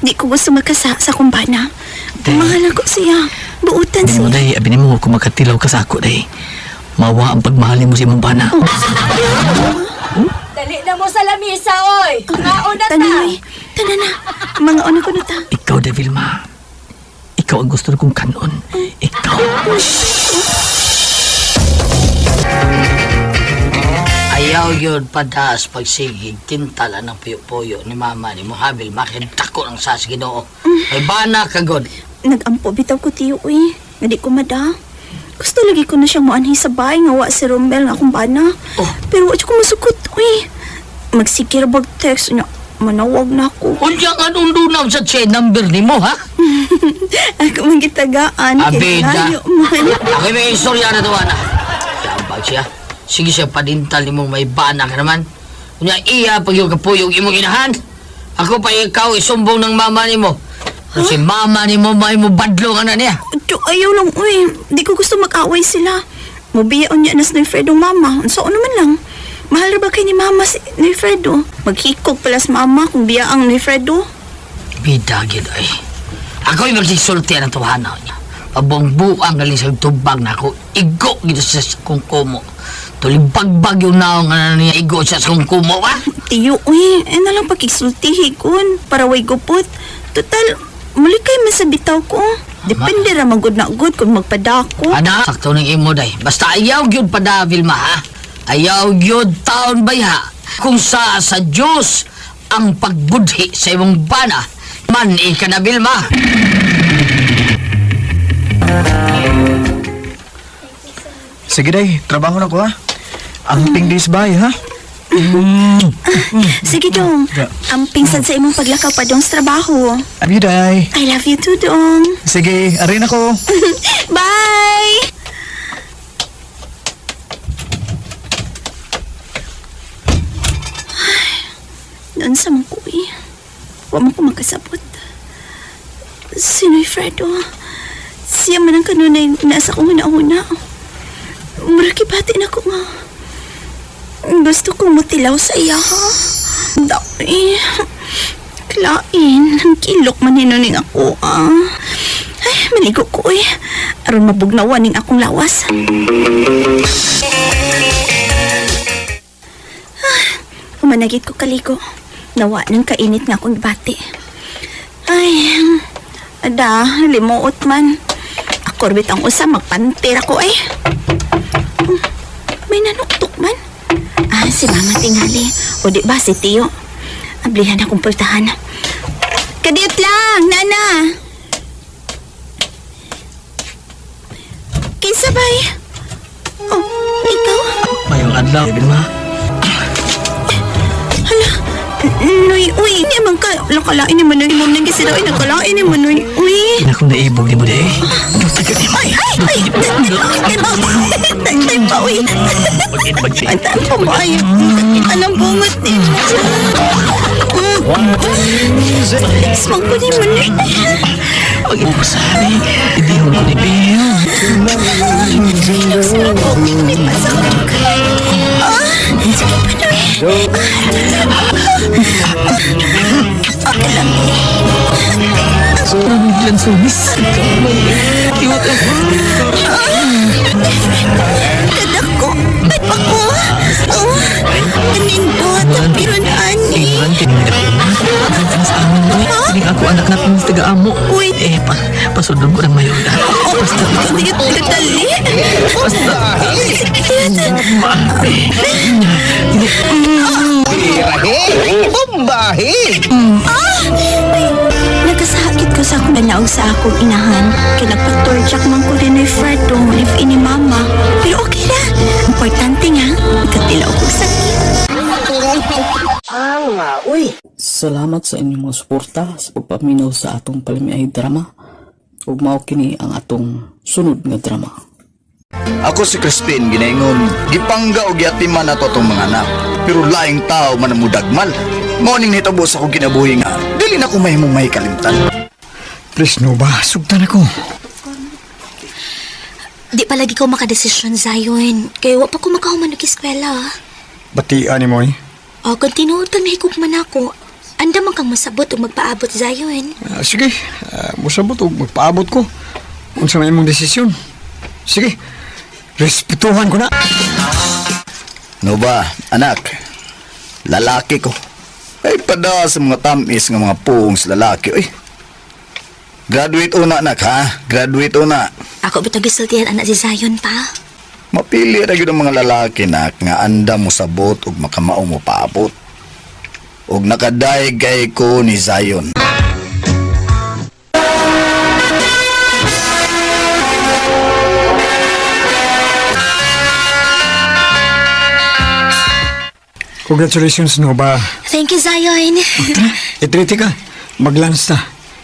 G: Di ko gusto magkasa sa kumbana.
F: Day.
G: Mahal ako siya. Buutan
F: Di mo,
G: siya.
F: day, abi nimo kung makatilaw ka sa ako, day. Mawa ang pagmahal mo sa imong bana.
C: Dali na mo sa lamisa, oy. Mauna ta.
G: Tanan, uy. Tanan na. Mga una ko na ta.
F: Ikaw, Devil ma. Ikaw ang gusto kong kanon. Ikaw.
D: Ayaw yun padaas pagsigig tintala ng puyo-puyo ni mama ni mo habil makidako ng sas Ginoo. Ay bana ka god.
G: Nagampo bitaw ko tiyo uy. Nga di ko mada. Gusto lagi ko na siyang muanhi sa bahay nga wa si Romel nga akong bana.
D: Oh.
G: Pero wa jud ko masukot uy. Magsigir bag text niya. Manawag na ako.
D: Unya nga nung dunaw sa chain number ni mo ha?
G: Ako man gitagaan. Kay
D: Abida.
G: layo man.
D: Ako may istorya na to, ana. Yabag siya. Sige siya, padintal ni mong may bana ka naman. Kunya, iya pag yung kapuyog imong inahan. Ako pa ikaw isumbong ng mama ni mo. Kasi mama ni mo may mo badlong ana niya.
G: Do, ayaw lang, uy. Di ko gusto mag-away sila. Mubiya unya na si Fredo mama. So, ano man lang. Mahal ra ba kay ni mama si Fredo? Maghikog pala sa mama kung biya ang Fredo.
D: Bida gid ay. Ako'y magsisulti ng tuhana niya. Pabongbuang galing sa tubag na ako. Igo gid siya sa kungkumo. Tulibagbag yung naong ana niya. Igo siya sa kungkumo, ha?
G: Tiyo, uy. Ay na lang pagkisultihi kun. Para way gupot. Total, muli kay masabitaw ko. Depende ra magud na gud kung magpadako.
D: Ana, sakto ng imo day. Basta ayaw gyud pada Vilma ha. Ayaw gyud taon bayha. Kung sa Dios ang pagbudhi sa imong bana, man ika na Vilma.
E: Sige day, trabaho na ko ha. Ang days bay ha.
G: Sige dong. Ang pingsan sa imong paglakaw pa dong sa trabaho.
E: Abi day.
G: I love you too, dong.
E: Sige, arin ako.
G: Bye! Noon sa mga kuwi, huwag mo ko magkasabot. Sino'y Fredo? Siya man ang kanunay nasa kong huna-huna. Murakibati na ko nga. Gusto kong mutilaw sa iya, ha? Dami. Klain, ang kilok man hinuning ako, ah. Ay, maligo ko, eh. Aron mabugnawan ning akong lawas. Ah, humanagit ko kaligo. Nawa ng kainit nga akong bati. Ay, ada, limuot man. Ako rbit ang usa, magpantir ako, eh. May nanuktok man. Ah, si Mama tingali. O di ba si Tiyo? Ablihan akong pultahan. Kadiyot lang, Nana! Kinsa bay? Oh, ikaw?
F: Mayong adlaw, Vilma.
G: Hala, Noy, uy, hindi man ka, lakalain ni Manoy, mom nang kasi daw, ay, nakalain ni Manoy, uy.
F: Akong naibog ni mo day.
G: Ay, ay, ay, tay pa, uy. Ay, tay pa mo, ay, anong bungot ni mo? Smang ko ni Manoy.
F: Ang imo sabi, hindi ko ni Bill.
G: Sige pa, Noy.
F: Ang sumis. Cute.
G: Kadako, ay pa ko. Oh, kanindot, pero ani.
F: Hindi ako anak na kong taga-amo.
G: Uy.
F: Eh, pasundon ko ng mayon.
G: Oh, sige, dali.
F: Basta.
J: Tirahe, bombahe.
G: Nagkasakit ko sa akong nalaog sa akong inahan. Kaya nagpa-torjak man ko rin ni Fredo, live in ni Mama. Pero okay na. Importante nga, katilaw ko sakit.
H: Salamat sa inyong mga suporta sa pagpaminaw sa atong palamiay drama. Ug mao kini ang atong sunod nga drama.
E: Ako si Crispin ginaingon, gipangga og giatiman nato atong mga anak. Pero laing tao man ang mudagmal. Mao ning nahitabo sa akong kinabuhi nga dili na ko mahimong mahikalimtan.
K: Please, no ba? Sugtan ako.
C: Di palagi ko makadesisyon, Zion. Kaya wa pa ko makahuman og eskwela.
K: Batian ni mo eh.
C: O, kung tinuod kang nahigugman ako, andam man kang masabot o magpaabot, Zion.
K: Sige, musabot og magpaabot ko. Unsa may imong desisyon. Sige, respetuhan ko na.
E: No ba, anak? Lalaki ko. Ay pada sa mga tamis nga mga puong sa lalaki, oy. Graduate una anak ha, graduate una.
C: Ako ba gisultihan anak si Zion pa?
E: Mapili ra gyud ang mga lalaki nak nga anda mo sabot ug makamao mo paabot. Ug nakadayeg kay ko ni Zion.
K: Congratulations, Nova.
C: Thank you, Zion.
K: Itriti ka. Mag-lunch ta.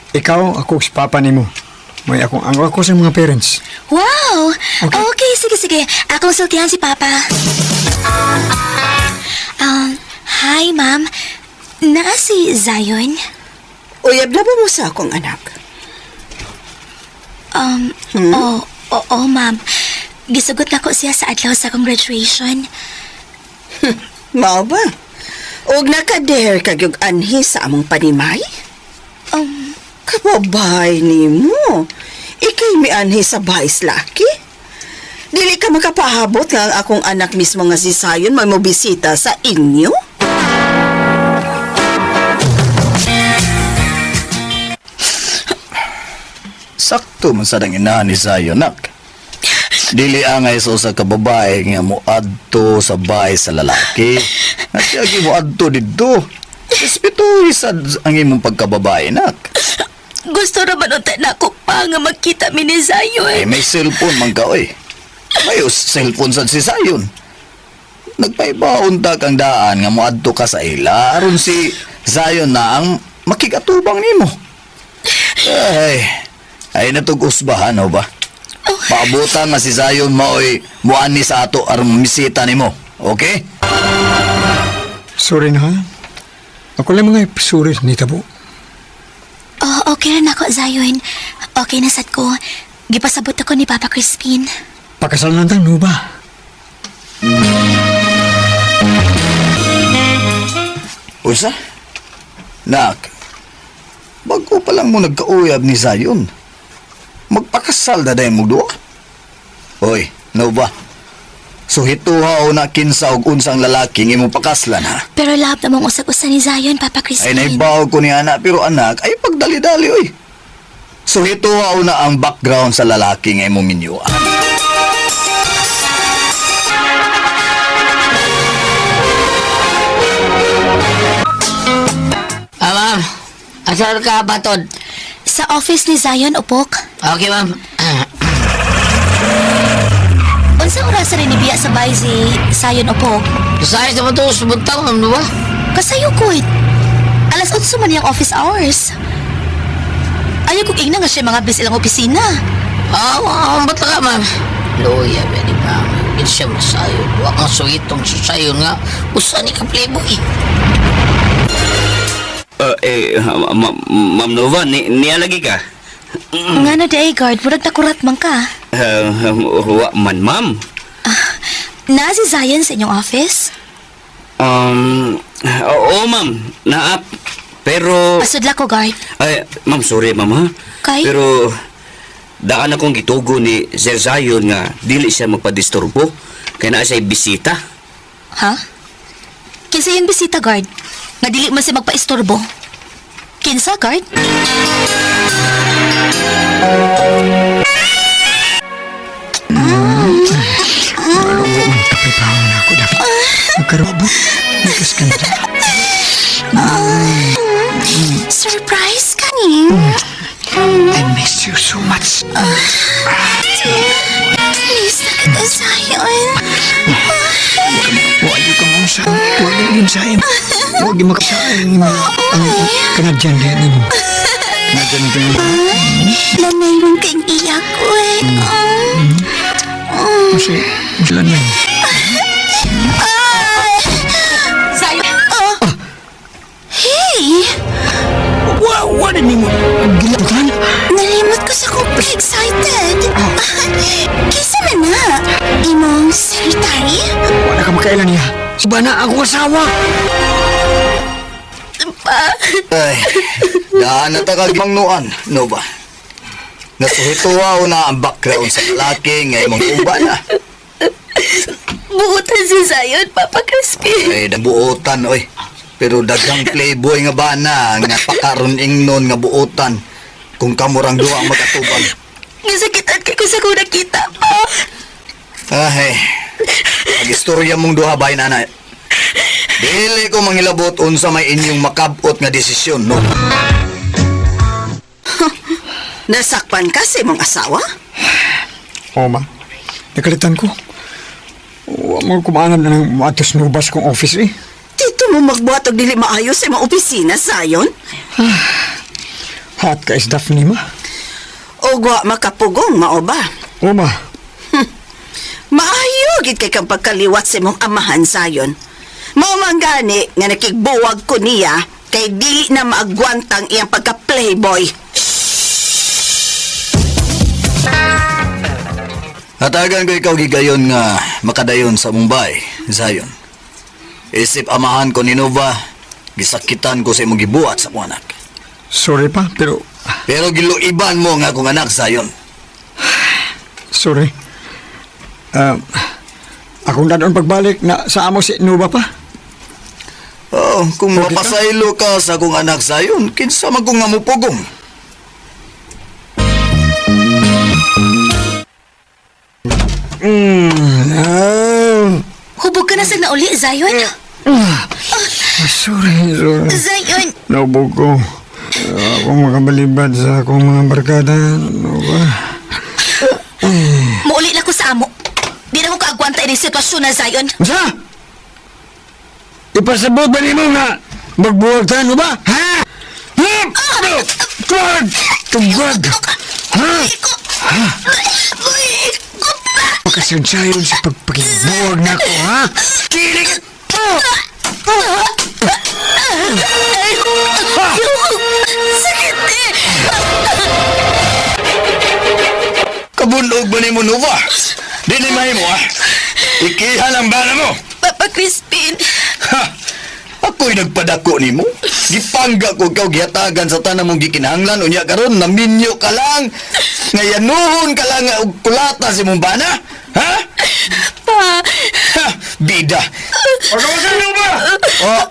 K: Ikaw, ako si papa nimo. May akong ang ako sa mga parents.
C: Wow! Okay, sige, sige. Akong sultihan si Papa. Hi, ma'am. Naa si Zion?
I: Uyab na ba mo sa akong anak?
C: Oh, oo, ma'am. Gisugot na ko siya sa adlaw sa akong graduation.
I: Mao ba? Og nakadare kag yung anhi sa among panimay? Kababay nimo. Ikay mianhi sa bahis laki? Dili ka makapahabot nga ang akong anak mismo nga si Sayon may mobisita sa inyo?
L: Sakto man sad ang inahan ni Zion, nak. Dili angay sa usa ka babae nga moadto sa bahay sa lalaki. At siya moadto didto. Respetuhi sad ang imong pagkababae, nak.
C: Gusto ra man unta na ako pa nga magkita mi ni Zion.
L: Eh, may cellphone man ka, oy. May cellphone sad si Zion. Nagpaibaon ta kang daan nga moadto ka sa ila aron si Zion na ang makikatubang nimo. Ay, ay natug usbahan o ba? Paabutan nga si Zion maoy muani sa ato aron misita nimo. Okay?
K: Sorry na ha. Ako lang mga sorry ni tabo.
C: Oh, okay na nako, Zion. Okay na sad ko. Gipasabot ako ni Papa Crispin.
K: Pakasal na tang nuba.
L: Usa? Nak, bago pa lang mo nagkauyab ni Zion, magpakasal na dahil mo duwa. Hoy, no ba? So hituha o na kinsa og unsang lalaki ng imong pakaslan ha?
C: Pero love namang usag-usa ni Zion, Papa
L: Ay
C: Crispin.
L: naibaw ko ni anak, pero anak, ay pagdali-dali oy. So hituha o na ang background sa lalaki nga imong minyuan.
D: Ah, ma'am. Asal ka, batod?
C: Sa office ni Zion, upok.
D: Okay, ma'am.
C: Unsa oras rin nibiya sa bahay si Zion, upok?
D: Sayang sa mga buntag, ma'am, di ba?
C: Kasayo ko eh. Alas 8 man yung office hours. Ayaw kong ingna nga siya mga bis ilang opisina.
D: Ah, ah, ba't ka, ma'am? Luya, pwede ba? Hindi siya masayo. Huwag kang suyitong sasayon nga. Usa ni ka playboy.
M: Ma'am Nova, niya lagi ka?
C: Nga na day, guard, murag nakurat man ka.
M: Wa man, ma'am.
C: Na si Zion sa inyong office?
M: Oo, ma'am. Naap. Pero...
C: Pasudla ko, guard.
M: Ay, ma'am, sorry, ma'am, ha?
C: Kay?
M: Pero... Daan akong gitugo ni Sir Zion nga dili siya magpadisturbo. Kaya naa siya'y bisita.
C: Ha? Kinsa yung bisita, guard? Nga dili man siya magpaistorbo. Kinsa, guard?
K: Ano man kapay pa na ako dapat. Magkarabot. Nikas ka na.
C: Surprise ka ni.
K: I miss you so much.
C: Please, na kita, Zion.
K: Huwag ka mong sa... Huwag yun sa im. Huwag yung makasaing. Ang Canadian din mo. Canadian din mo.
C: Lanay mong kang iyak ko eh.
K: Kasi... Lanay.
C: Zion! Oh. Hey!
K: Wa ni mo. Gilabutan?
C: Nalimot ko sa kong excited. Kisa man na. Imong secretary?
K: Wala ka makailan niya. Iba na ako asawa.
C: Pa.
L: Ay, daan na ta kag mangnuan, no ba? Nasuhituha o na ang background sa lalaki nga imong uba na.
C: Buutan si Zion, Papa Crispin.
L: Ay, buotan, oy. Pero daghang playboy nga ba na, nga pakaron ingnon nga buotan. Kung kamurang duha ang magkatubang.
C: Nasakitan kay ko sa kung nakita pa.
L: Ay, pag-istorya mong duha bay nanay. Dili ko mangilabot unsa may inyong makabot nga desisyon, no?
I: Nasakpan ka sa imong asawa?
K: Oo, ma. Nakalitan ko. Wa mo kumaanam na ng matos nubas kong office eh.
I: Dito mo magbuhat og dili maayo sa imong opisina, Sayon?
K: Hat ka is Daphne, ma.
I: Ugwa makapugong, mao ba?
K: O, ma.
I: Maayo gid kay kang pagkaliwat sa imong amahan sayon. Mao man gani nga nakigbuwag ko niya kay dili na maagwantang iyang pagka-playboy.
L: Hatagan ko ikaw gigayon nga makadayon sa Mumbai, Zion. Isip amahan ko ni Nova, gisakitan ko sa imong gibuhat sa akong anak.
K: Sorry pa, pero
L: Pero giluiban mo nga akong anak, Zion.
K: sorry. Akong dadon pagbalik na sa amo si Nuba pa.
L: Oh, kung
K: Okay ka?
L: mapasaylo ka sa akong anak, Zion, kinsa man kong nga mupugong.
C: Hubog ka na sa nauli, Zion.
K: Sorry, sorry.
C: Zion,
K: Naubog ko. Ako makabalibad sa akong mga barkada. Nuba.
C: muuli na ko sa amo. Di na ko kaagwanta ining sitwasyon na, Zion.
K: Unsa? Ipasabot ba nimo nga magbuwag ta no ba? Ha? Ha? Tugad! Tugad! Ha? Makasadyayon sa pagpakibuwag na ko, ha? Kilig!
C: Sakit eh!
L: Kabunog ba nimo, Nova? Dili mahimo, ah. Ikihan ang bana mo.
C: Papa Crispin,
L: Ha! Ako'y nagpadako nimo. Gipangga ko ikaw gihatagan sa tanan mong gikinahanglan unya karon naminyo ka lang. Ngayanuhon ka lang nga og kulata si mong bana. Ha?
C: pa!
L: Ha! Bida.
K: Pagawasan mo ba?
L: Oh,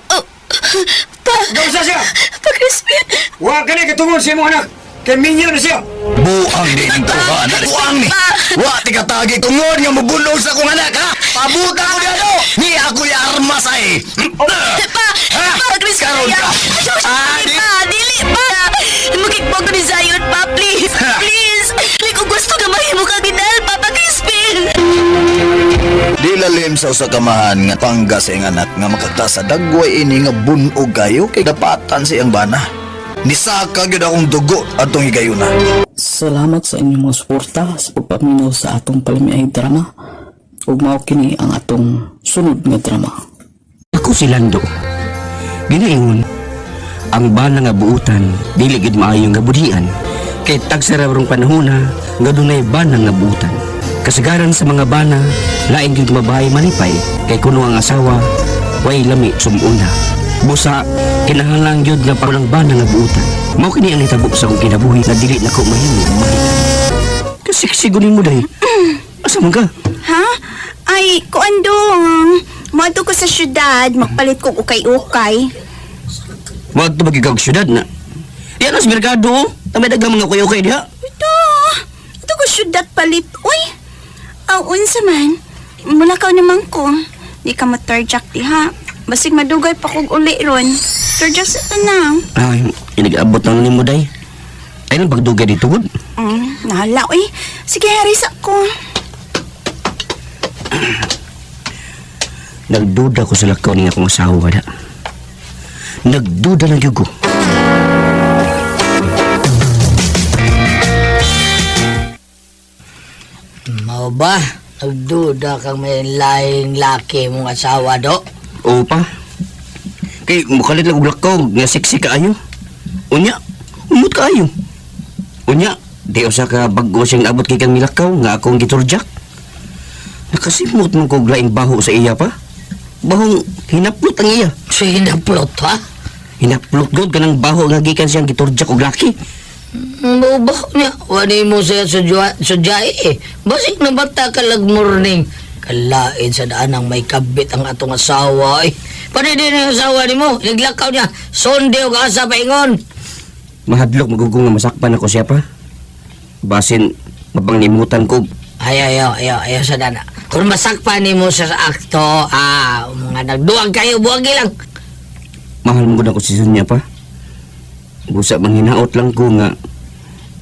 C: Pa!
K: Gawsa siya!
C: Pa Crispin!
K: Huwag ka na katungod sa imong anak! Kay minyo na siya!
L: buang din ang tawhan. Buang ni. Wa ti katagi tungod nga mobunog sa akong anak ha. Pabuta ko niya Ni ako'y armas ay.
C: Pa!
L: Ha?
C: Pa Crispin!
L: Karon ka.
C: Ah,
L: Ah, di-
C: pa! Dili pa! Makikbog ko ni Zion pa, please!
L: Ha.
C: Please! Dili ko gusto nga mahimo ka ginal, Papa Crispin!
L: Di lalim sa usa ka mahan nga pangga sa iyang anak nga makakta sa dagway ini nga bunog kayo kay dapatan sa iyang bana. Nisaka gyud akong dugo atong higayuna.
H: Salamat sa inyong mga suporta sa pagpaminaw sa atong palamiay drama. Ug mao kini ang atong sunod nga drama.
M: Ako si Lando. Ginaingon, ang bana nga buutan, dili gid maayo nga budhian. Kay tagsara rong panahona nga dunay bana nga buutan. Kasagaran sa mga bana, lain gyud mabahay malipay kay kuno ang asawa way lami sumuna. Busa kinahanglan gyud nga palang bana nga buutan. Mao kini ang nitabo sa akong kinabuhi na dili nako mahimo mahita. Kasiksigunin mo day. Asa man ka?
G: Ha? Ay, kuandong. Moadto ko sa syudad, magpalit kog ukay-ukay.
M: Wag to magigag syudad na. Yan ang merkado. oh. Tamay dagang mga kuya-ukay diha.
G: Ito, ito ko syudad palit. Uy, aw, unsa man. Mulakaw naman ko. Di ka matarjak diha. Basig madugay pa kog uli ron. Tarjak sa tanang.
M: Ay, inag-abot na nimo day. Ay nang pagdugay dito gud.
G: Nahala, uy. Sige, haris ako.
M: Nagduda ko sa lakaw ni akong asawa da. Nagduda lang gyud ko.
D: Mao ba? Nagduda kang may laing laki mong asawa, do?
M: Oo pa. Kay mukalit lang og lakaw nga sexy kaayo. Unya, umot kaayo. Unya, di usa ka bag-o siyang abot kay kang milakaw nga akong giturjak. Nakasimot man kog laing baho sa iya pa. Bahong hinaplot ang iya.
D: So, hinaplot, ha?
M: Hinaplot gud kanang baho nga gikan siyang giturjak og laki.
D: Mao ba niya? Wani mo siya sudyai eh. Basig na bata ka lag morning. Kalain sa daan ang may kabit ang atong asawa eh. Pwede din ang asawa ni mo. Naglakaw niya. Sunday o asa paingon.
M: Mahadlok magugong nga masakpan ako siya pa. Basin mapanglimutan ko.
D: Ay, ayaw, ayaw, ayaw sa dana. Kung masakpan ni mo siya sa akto, mga nagduwag kayo, buwagi lang.
M: Mahal mo gud ako si Sonia pa. Busa manghinaot lang ko nga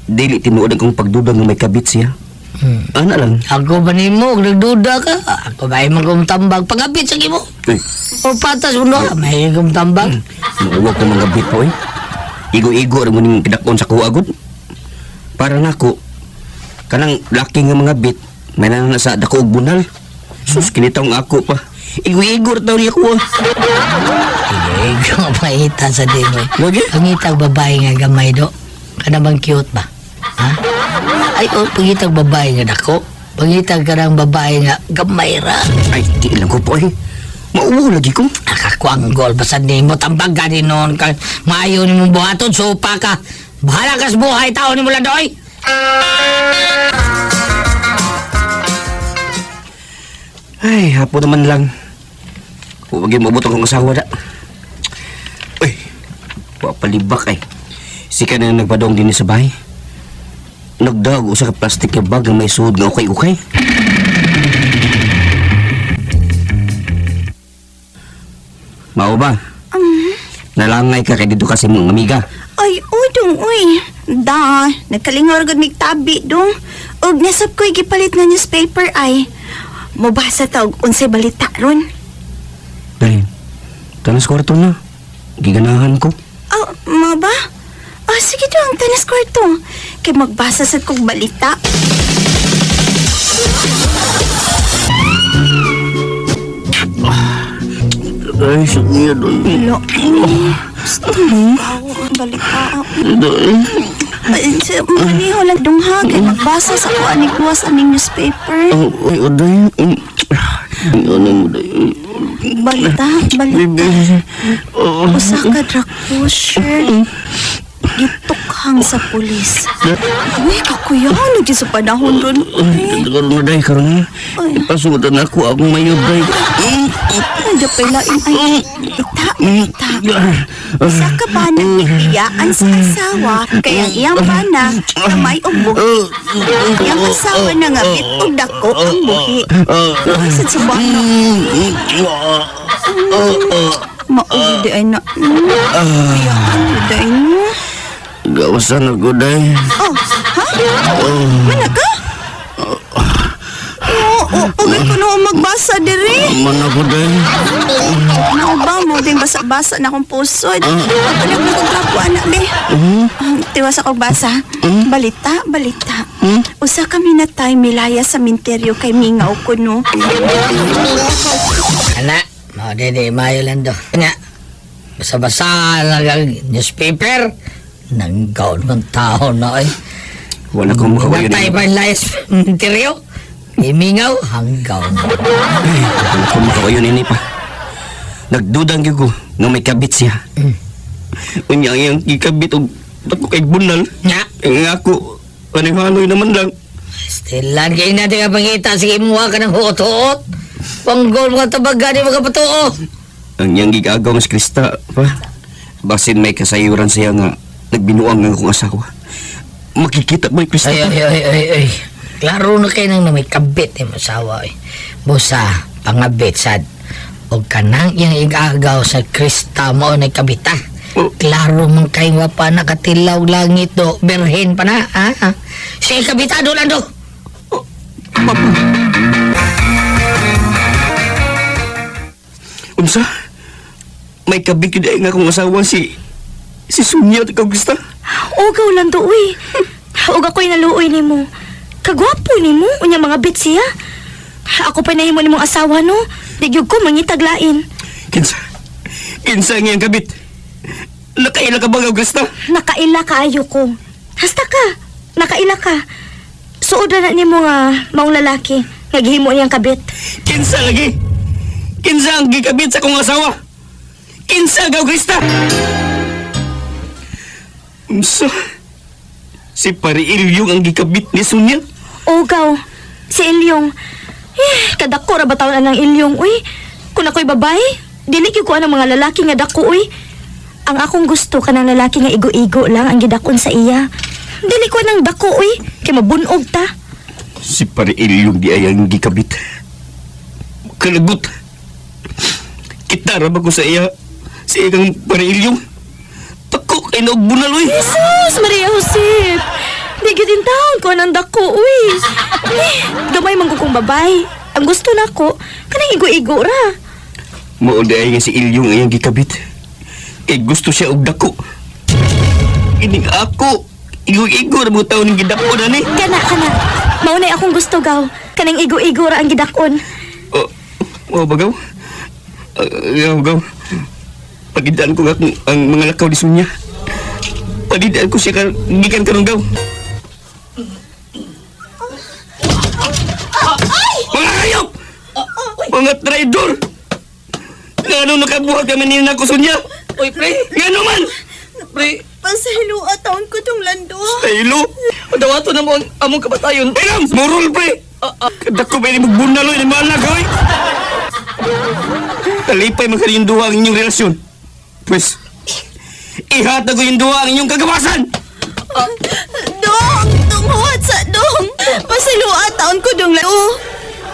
M: dili tinuod ang kong pagduda nga may kabit siya. Ana lang.
D: Ako ba ni mo, nagduda ka? Ako ba ay magumtambag? Pagabit sa kimo.
M: Uy,
D: O patas mo na, may gumtambag.
M: mauwag ko mga bit po eh. Igo-igo ra mo ning kidakon sa kuha gud. Para nako kanang laki nga mga bit may na sa dako og bunal. Sus kinitong ako pa. Igo-igo ra taw niya kuha.
D: Igo pangita sa dimo.
M: Lagi?
D: Pangitag babae nga gamay do. Kana bang cute ba? Ha? Ay, oh, pangitag babae nga dako. Pangitag ka ng babae nga gamay ra.
M: Ay, di lang ko po eh. Mauwo lagi ko.
D: Nakakuanggol basta nimo tambag gani noon ka. Maayo nimo buhaton sopa ka. Bahala ka sa buhay tao nimo landoy.
M: Ay, hapon naman lang. Huwag yung maabot akong asawa na. Uy, wa palibak ay. Sika na nagpadong din sa bahay. Nagdag usa ka plastic nga bag nga may suod nga ukay-ukay. Mao ba? Nalangay ka kay dito kasi mong amiga.
G: Ay, uy, dong, uy. Da, nagkalingaw ra gud mig tabi, dong. Og nasab ko'y gipalit nga newspaper ay. Mobasa ta og unsay balita ron.
M: Dahil, tanas kwarto na. Giganahan ko.
G: Oh, ma ba? Ah, sige dong, tanas kwarto. Kay magbasa sad kog balita.
M: Ay, sakit doy.
G: Lo, ang balita.
M: Doy.
G: Ay, Maniho lang dong ha, kay magbasa sa kuha ni kuwas aning newspaper.
M: Oh, ay, oday. Ano mo, day?
G: Balita, balita. Usa ka drug pusher. Gitukhang sa pulis. Uy, kakuya, ano dyan sa panahon ron?
M: Karon na, day, karon na. Ipasuotan ako akong mayo, day.
G: Ay, lain ay. Ita, ita. Usa ka bana iyaan sa asawa, kaya ang iyang bana kamay og buhi. Iyang asawa na nga bit og dako ang buhi. Uy, sad sa bana. Mauwi di ay na. Iyaan di ay na.
M: Gawasan ako, day.
G: Oh, ha? Mana ka? Oo, okay ko na magbasa diri.
M: Man ako, day.
G: Ano ba mo din basa-basa na akong pusod. Patuloy mo kong trapo, anak, be. Tiwas ako basa. Balita, balita. Usa kami natay milaya sa minteryo kay Mingaw ko, no?
D: Ana, mao dili maayo lang do. Nga, basa-basa lang ang newspaper. Nanggaw ng tao na ay.
M: Wala akong makawayo
D: Natay pa yung layas minteryo. Imingaw, hanggaw.
M: Wala akong makawayo nini pa. Nagdudang gyud ko nga may kabit siya. Unya ang iyang gikabit og dako kay bunal.
D: Nga.
M: Nga ako, hanoy naman lang.
D: Stilan kay natin ka pangita sige muha ka ng huot-huot. Panggol mga tabaga di mga patuo.
M: Ang iyang gigagaw mas Krista pa. Basin may kasayuran siya nga nagbinuang nga akong asawa. Makikita mo yung Krista.
D: Ay, ay, ay, ay, ay. Klaro na kayo nang na may kabit ni masawa eh. Busa, pangabit sad. O kanang iyang igagaw sa Krista mo na kabita. Klaro man kay wa pa nakatilaw langit do. Berhen pa na, ha? Siya kabita do lang do.
M: Unsa? May kabit yun ay nga akong asawa si Sonia at ikaw Krista.
C: Ugaw lang do, uy. Ug ako'y naluoy nimo. Kagwapo nimo, unya mga bit siya. Ako pa nahimo nimong asawa no. Di gyud ko mangitaglain.
M: Kinsa? Kinsa ang iyang kabit? Nakaila ka ba nga, Krista?
C: Nakaila kaayo ko. Hasta ka. Nakaila ka. Suod na nimo nga maong lalaki nga gihimo niyang kabit.
M: Kinsa lagi? Kinsa ang gikabit sa akong asawa? Kinsa gaw, Krista? Unsa? Si Pare Ilyong ang gikabit ni Sonia?
C: Ugaw, si Ilyong. Eh, kadako ra ba taon anang Ilyong, uy? Kung ako'y babae, dili gyud ko anang mga lalaki nga dako, uy. Ang akong gusto kanang lalaki nga igo-igo lang ang gidakon sa iya. Dili ko nang dako, uy, kay mabunog ta.
M: Si Pare Ilyong di ay ang gikabit. Kalagot. Kita ra ba ko sa iya? Si ikang Pare Ilyong? Tako kay naog bunal, uy.
C: Jesus, Maria Josep. Di gyud in taon ko anang dako, uy. Eh, gamay man ko kong babae. Ang gusto nako, kanang igo-igo ra.
M: Mao di ay nga si Ilyong ay ang gikabit. Kay gusto siya og dako. Gining ako. Igo-igo ra mo taon ning gidakon ani.
C: Kana, kana. Maunay akong gusto gaw. Kanang igo-igo ra ang gidakon.
M: Oh, oh bagaw. Gaw, gaw. Pagidaan ko nga akong- ang mga lakaw ni Sonya. Pagidaan ko siya gikan karon gaw. Mga hayop! Mga traidor! Ngano nakabuhat kami nila ko Sonya?
F: Uy, pre!
M: Ngano man?
F: Pre!
G: Pasahilo taon ko tong lando.
M: Saylo!
F: Dawato na mo ang among kabatayon.
M: Ilang! Murol, pre! Kadako ba ni magbunaloy ng mga anak, oy? Talipay man yung duha ang inyong relasyon. Pwes, ihatag ko yung duha ang inyong kagawasan!
G: Dong, tunghuat sa dong. Pasahilo taon ko dong lando.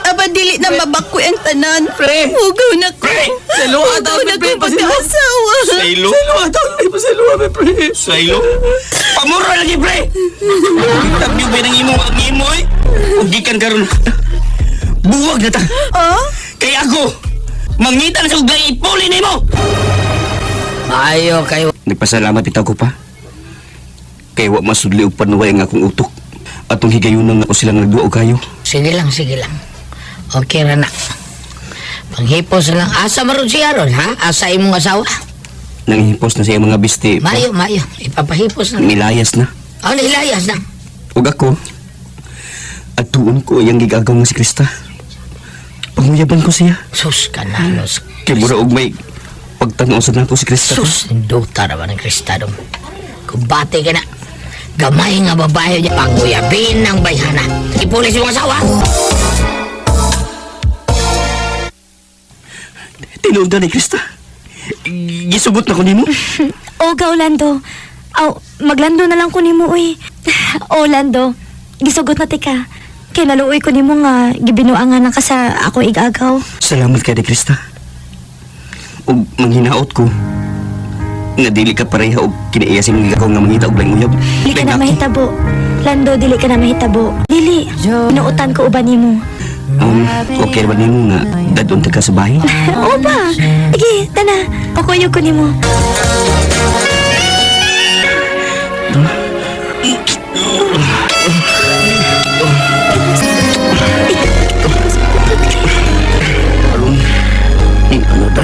G: Aba dili na mabakoy ang tanan.
F: Pre!
G: Hugaw na ko.
M: Pre!
F: Salo,
G: Hugaw
F: taon,
G: na
F: pre,
G: ko
F: pasilo.
G: pagkaasawa.
M: Saylo!
F: Salo, taon, pre! Pasalo, pre!
M: Saylo! Pamura lagi, pre! Tabyo ba ng imo ang imo, eh? Ug gikan karon. Buwag na ta!
G: Oh?
M: Kay ako, mangita na sa uglay ipuli nimo!
D: Maayo kayo.
M: Nagpasalamat bitaw ko pa. Kay wa masudli og panuway ang akong utok. Atong higayonon ako silang nagduo kayo.
D: Sige lang, sige lang. Okay ra na. Panghipos na lang. Asa maron siya ron, ha? Asa imong asawa?
M: Nanghipos na sa iyang mga biste.
D: Mayo, mayo. Ipapahipos na.
M: Nilayas na.
D: Oh, nilayas na.
M: Ug ako, atuon ko iyang gigagaw nga si Krista. Panguyaban ko siya.
D: Sus, kanalos.
M: Kay mura og may pagtan-aw sa nako si Krista.
D: Sus, nindota na ba ng Krista dong? Kumbate ka na. Gamay nga babae niya. Panguyabin ng bayhana. Ipulis yung asawa.
M: Tinuod na ni Krista. Gisugot na ko nimo.
C: O, gaw, Lando. Aw, maglando na lang ko nimo, uy. O, Lando. Gisugot na tika. Kay naluoy ko nimo nga gibinuangan na ka sa ako igagaw.
M: Salamat kay ni Krista. Ug manghinaot ko nga dili ka pareha og kinaiya sa imong gigagaw nga mangita og laing uyab.
C: Dili ka
M: Laing
C: na
M: ako.
C: mahitabo. Lando, dili ka na mahitabo. Dili. Inuutan ko uban nimo.
M: Okay ba nimo nga dadon ta ka sa bahay?
C: Oo ba? Sige, tana. Pakuyog ko nimo.
M: Aron, ano ta?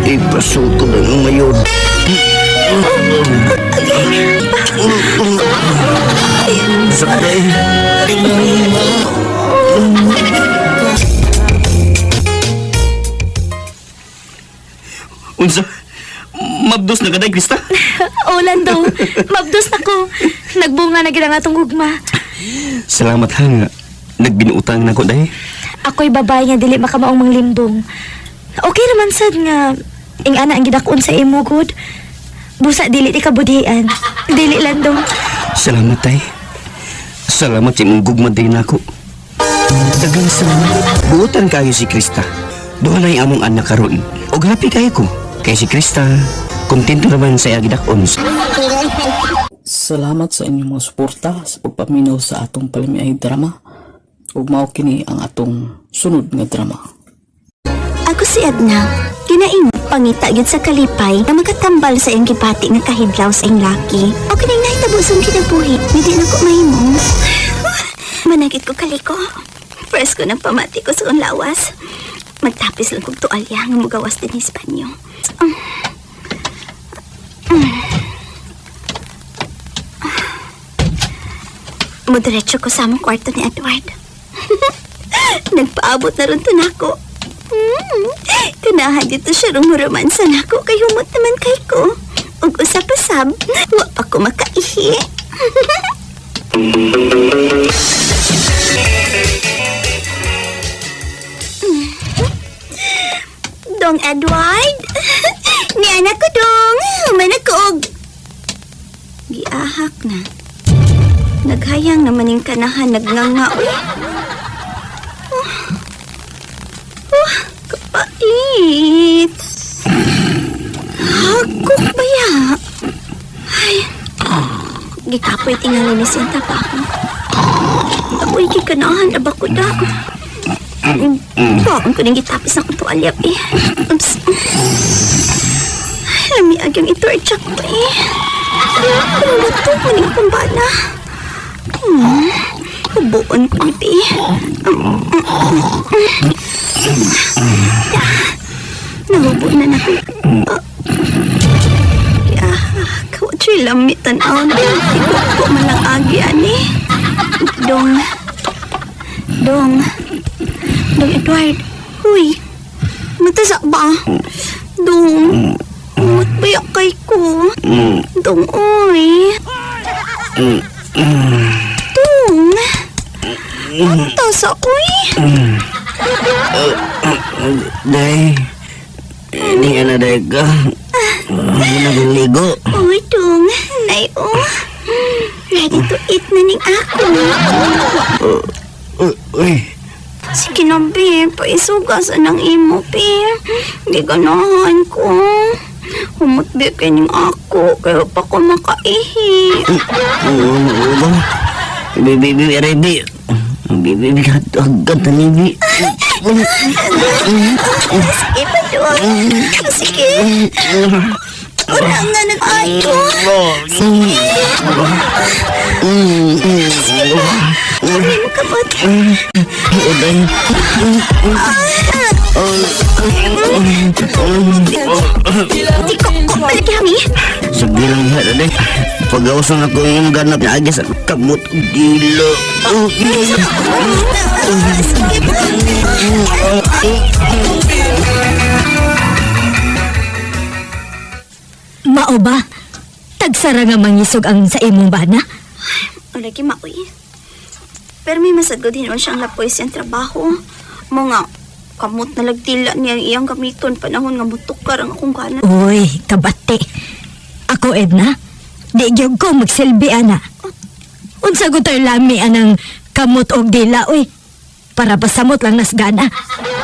M: Ipasuko na ng ngayon. Sakay. Unsa? Mabdos na kaday, Krista?
C: O, Lando. Mabdos na ko. Nagbunga na gid ang atong gugma.
M: Salamat ha nga. Nagbinuutang na ko day.
C: Ako'y babae nga dili makamaong manglimbong. Okay raman sad nga ing ana ang gidakon sa imo gud. Busa dili ti kabudhian. Dili Lando.
M: Salamat tay. Salamat sa imong gugma day nako. Daghang salamat. Buotan kayo si Krista. Duha na among anak karon. Og happy kayo ko. Kay si Krista, kontento naman sa iyang gidakon.
H: Salamat sa inyong mga suporta sa pagpaminaw sa atong palamiay drama. Ug mao kini ang atong sunod nga drama.
C: Ako si Edna. Ginaing pangita gyud sa kalipay nga makatambal sa iyang gibati nga kahidlaw sa iyang laki. O kining nahitabo sa iyang kinabuhi, hindi na ko mahimo. Managit ko kaliko. Presko ng pamati ko sa kong lawas. Magtapis lang kog tualya nga mugawas din ni Espanyo. Mudiretso ko sa among kwarto ni Edward. Nagpaabot na ron to nako. Kanahan dito siya rumuromansa nako kay humot naman kay ko. Ug usa pa sab, wa pa ko makaihi. Dong Edward, ni anak ko dong, human ako og giahak na. Naghayang naman yung kanahan nagnganga, uy. Oh, kapait. Hakok ba ya? Ay, gikapoy tingali ni Sinta pa ako. Ako'y gikanahan na ba ko da? Baon ko nang gitapis akong tuwalyap eh. Oops. Ay, lamiag yung itorchak ko eh. Pero luto ko ning akong bana. Hubuon ko ni Bi. Nahubo na na ko. Ya, kawatsoy lamit tanaw na. Iko man lang agi, ani. Dong. Dong. Dong Edward. Huy. Matasa ba? Dong. Matbaya kay ko. Dong, oy. Dong. Matasa, oy.
M: Day. Hindi ka na day ka. Hindi na ligo.
C: Uy, Dong. Nay, oh. Ready to eat na ning ako.
M: Uy.
C: Sige na, be. Paisugas ng imo, be. Di ganahan ko. Humutbi kay ning ako. Kaya pa ko makaihi.
M: Oo ba? Bibi, bibi, ready. Bibi, bibi, agad na bibi.
C: Sige pa, Dong. Sige. Wala nga nag-ayo. Sige. Sige pa. Sabi mo kamot.
M: Uday.
C: Di ko ko palagi kami.
M: Sige lang diha, day. Pag-ausan ako yung ganap na agis at kamot og dilo.
C: Sige pa.
I: Mao ba? Tagsara nga mangisog ang sa imong bana?
C: Lagi maoy. Pero may masagod hinon siyang lapoy siyang trabaho. Mo nga, kamot na lagtila niya ang iyang gamiton panahon nga mutukar ang akong gana.
I: Uy, kabate. Ako, Edna, di gyud ko magsilbi, ana. Unsa ko tayo lami anang kamot og dila, uy. Para pasamot lang nas gana.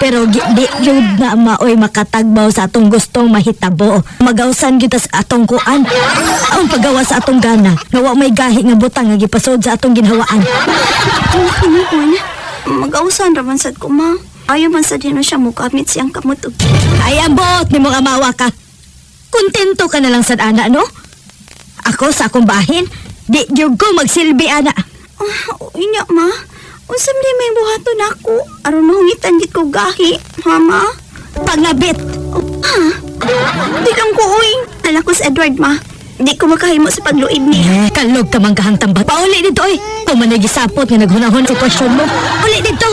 I: Pero di gyud na maoy makatagbaw sa atong gustong mahitabo. Magawsan gyud sa atong kuan. Ang paggawa sa atong gana, nga wa may gahi nga butang nga gipasod sa atong ginhawaan.
C: Ang hinuon, mag-ausan raman sad ko, ma. Ayaw man sad hinon siya mukamit siyang kamot og dila.
I: Ay, ambot ni mo amawa ka. Kontento ka na lang sad ana, no? Ako sa akong bahin, di gyud ko magsilbi ana.
C: Ah, inya, ma. Unsa man may buhaton ako? Aron mahungitan gid ko gahi, ha, ma?
I: Pangabit.
C: Oh, ha? Di lang ko, uy. Alam ko si Edward, ma. Di ko makahimo sa pagluib niya.
I: Eh, kalog ka man kahang tambak. Pauli dito, oy. Kung man nagisapot nga naghunahon sitwasyon mo. Uli dito.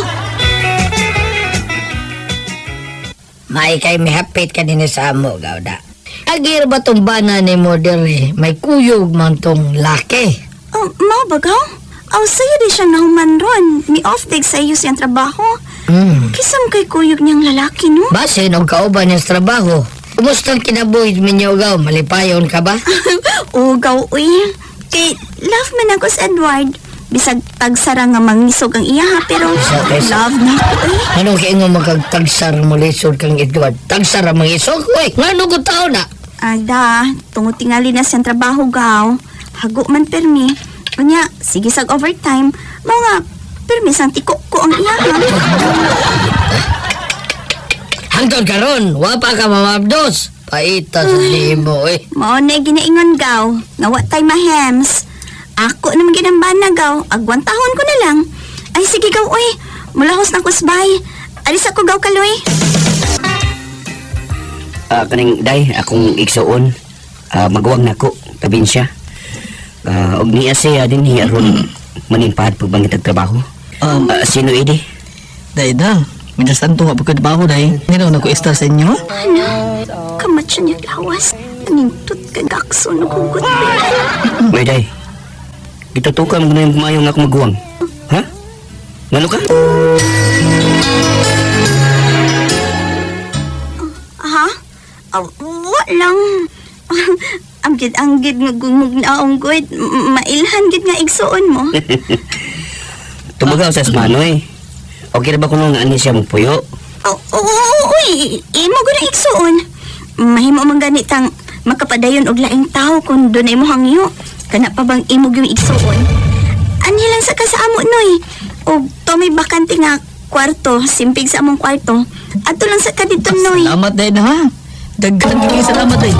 D: May kay mihapit ka din sa amo, gawda. Agir ba tong bana ni mo diri? May kuyog man tong laki.
C: Oh, mao ba, gaw? Aw, sayo di siya nahuman ron. Mi off day sa iyo siyang trabaho. Kisam kay kuyog niyang lalaki, no?
D: Basin og kauban niya sa trabaho. Kumusta ang kinabuhi minyo, gaw? Malipayon ka ba?
C: O, gaw, uy. Kay, love man ako sa Edward. Bisag tagsara nga mangisog ang iya, ha, pero
D: Sa-
C: love na ako, uy.
D: Anong kaingon magkagtagsar mo lisod kang Edward? Tagsar ang mangisog? Uy, ngano ko tao na?
C: Ada, tungod tingali na siyang trabaho, gaw. Hago man permi. Unya, sige sag overtime. Mao nga, permi sang tiko ko ang iya, ha.
D: Hangtod karon, wa pa ka mamabdos. Paita sa limo, eh.
C: Mao na ginaingon, gaw. Nga wa tay mahems. Ako naman ginambana, gaw. Agwan tahon ko na lang. Ay, sige, gaw, uy. Mulahos na kusbay. Alis ako, gaw, kaloy.
M: Kaning day, akong igsuon. Maguwang nako, probinsya. Og niya siya din niya aron manimpad pagbangit og trabaho. Sino idi?
F: Day da, mientras tanto wa pa ko trabaho day. Ngano na ko istar sa inyo?
C: Ano? Kamat siya niya lawas. Aningtut ka gakso na hugot.
M: Uy, day. Gitutukan mo na yung kumayo nga ako maguwang. Ha? Ngano ka?
C: Ha? Wa lang. Anggid-anggid nga gumugnaong good. Mailhan gid nga igsuon mo.
M: Tumagaw sa Manoy. Okay ra ba kuno nga ani siya magpuyo?
C: Oh, oh, uy, imo gud ang igsuon. Mahimo man ganitang makapadayon og laing tawo kung dunay mo hangyo. Kana pa bang imo gyud igsuon? Anhi lang sa ka sa amo noy. Og to may bakante nga kwarto, simpig sa among kwarto. Adto lang sa ka dito noy.
F: Salamat day na ha. Daghan kini salamat day.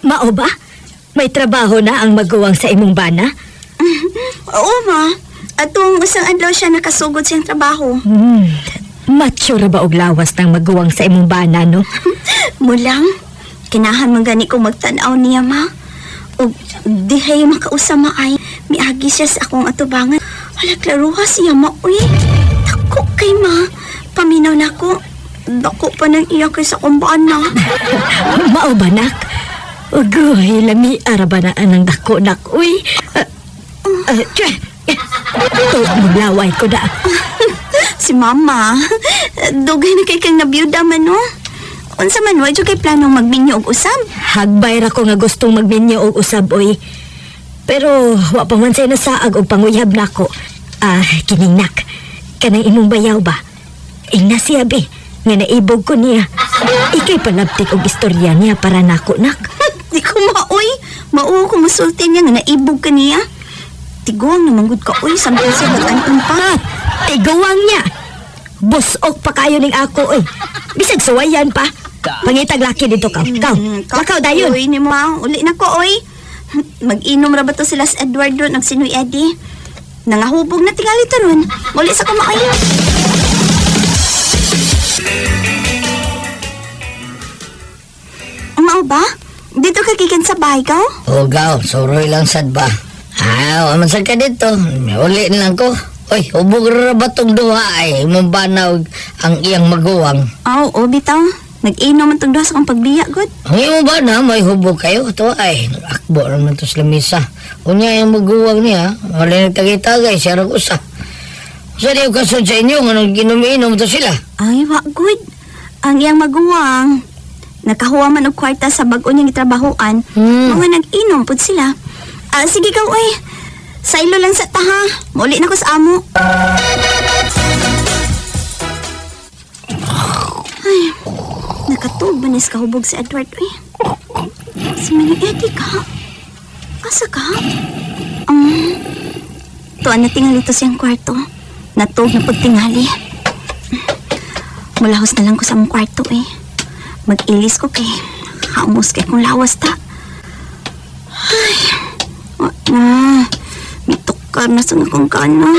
C: Mao ba? May trabaho na ang maguwang sa imong bana?
G: Oo, ma. Atong isang adlaw siya nakasugod siyang trabaho.
C: Mature ba og lawas ng maguwang sa imong bana, no?
G: Mulang, kinahan man gani ko magtan-aw niya, ma. Ug dihay makausama ay miagi siya sa akong atubangan. Hala, klaruha siya, ma, uy. Dako kay ma. Paminaw na ko. Dako pa ng iya kay sa akong bana.
C: Mao ba, nak? Ugoy, lami araba na anang dako, nak. Uy, tiyeh. Ito, maglaway ko da.
G: Si mama, dugay na kay kang nabiyuda man, no? Unsa man, wa jud kay planong magminyo og usab?
C: Hagbay ra ko nga gustong magminyo og usab, oy. Pero wa pa man say nasaag og panguyab nako. Ah, kining nak. Kanang imong bayaw ba? Ingna siya be, nga naibog ko niya. Ikay palabtik og istorya niya para nako, nak.
G: Di ko maoy. Mao ko musulti niya nga naibog ka niya. Tiguang namanggod ka, uy. Samtang siya batan pa.
C: Ha, tiguang niya. Busok pa kayo ning ako, oy. Bisag suwayan pa. Pangitag laki dito ka. Kaw, lakaw dayon.
G: Uy, ni mo, ah. Uli na ko, oy. Mag-inom ra ba to sila sa Eduardo nag sinuy Eddie? Nangahubog na tingali to ron. Muli sa kumaoy. Mao ba? Dito ka gikan sa bahay ka?
D: O gaw, suroy lang sad ba? Ah, wa man sad ka dito. Uli na lang ko. Oy, hubog ra ba tong duha ay imong bana og ang iyang maguwang.
G: Aw, oh, bitaw. Nag-inom man tong duha sa akong pagbiya, god.
D: Ang imong bana may hubog kayo to ay akbo ra man to sa lamisa. Unya yung maguwang niya, wala nagtagay-tagay siya ra usa. Sa di kasod sa inyo nga ginom-inom to sila.
G: Ay, wa good. Ang iyang maguwang, nakahuwa man og kwarta sa bag-o niyang gitrabahoan, mga nag-inom pud sila. Ah, sige ka, oy. Sa ilo lang sa taha. Muli na ko sa amo. Ay, nakatug ba nis kahubog si Edward, oy? Si Manny Eddie ka? Asa ka? Tuan na tingali to siyang kwarto. Natug na pagtingali. Mulahos na lang ko sa among kwarto eh. Mag-ilis ko kay hamos kay kong lawas ta. Ay, wa na. Mitukar na sa akong kana.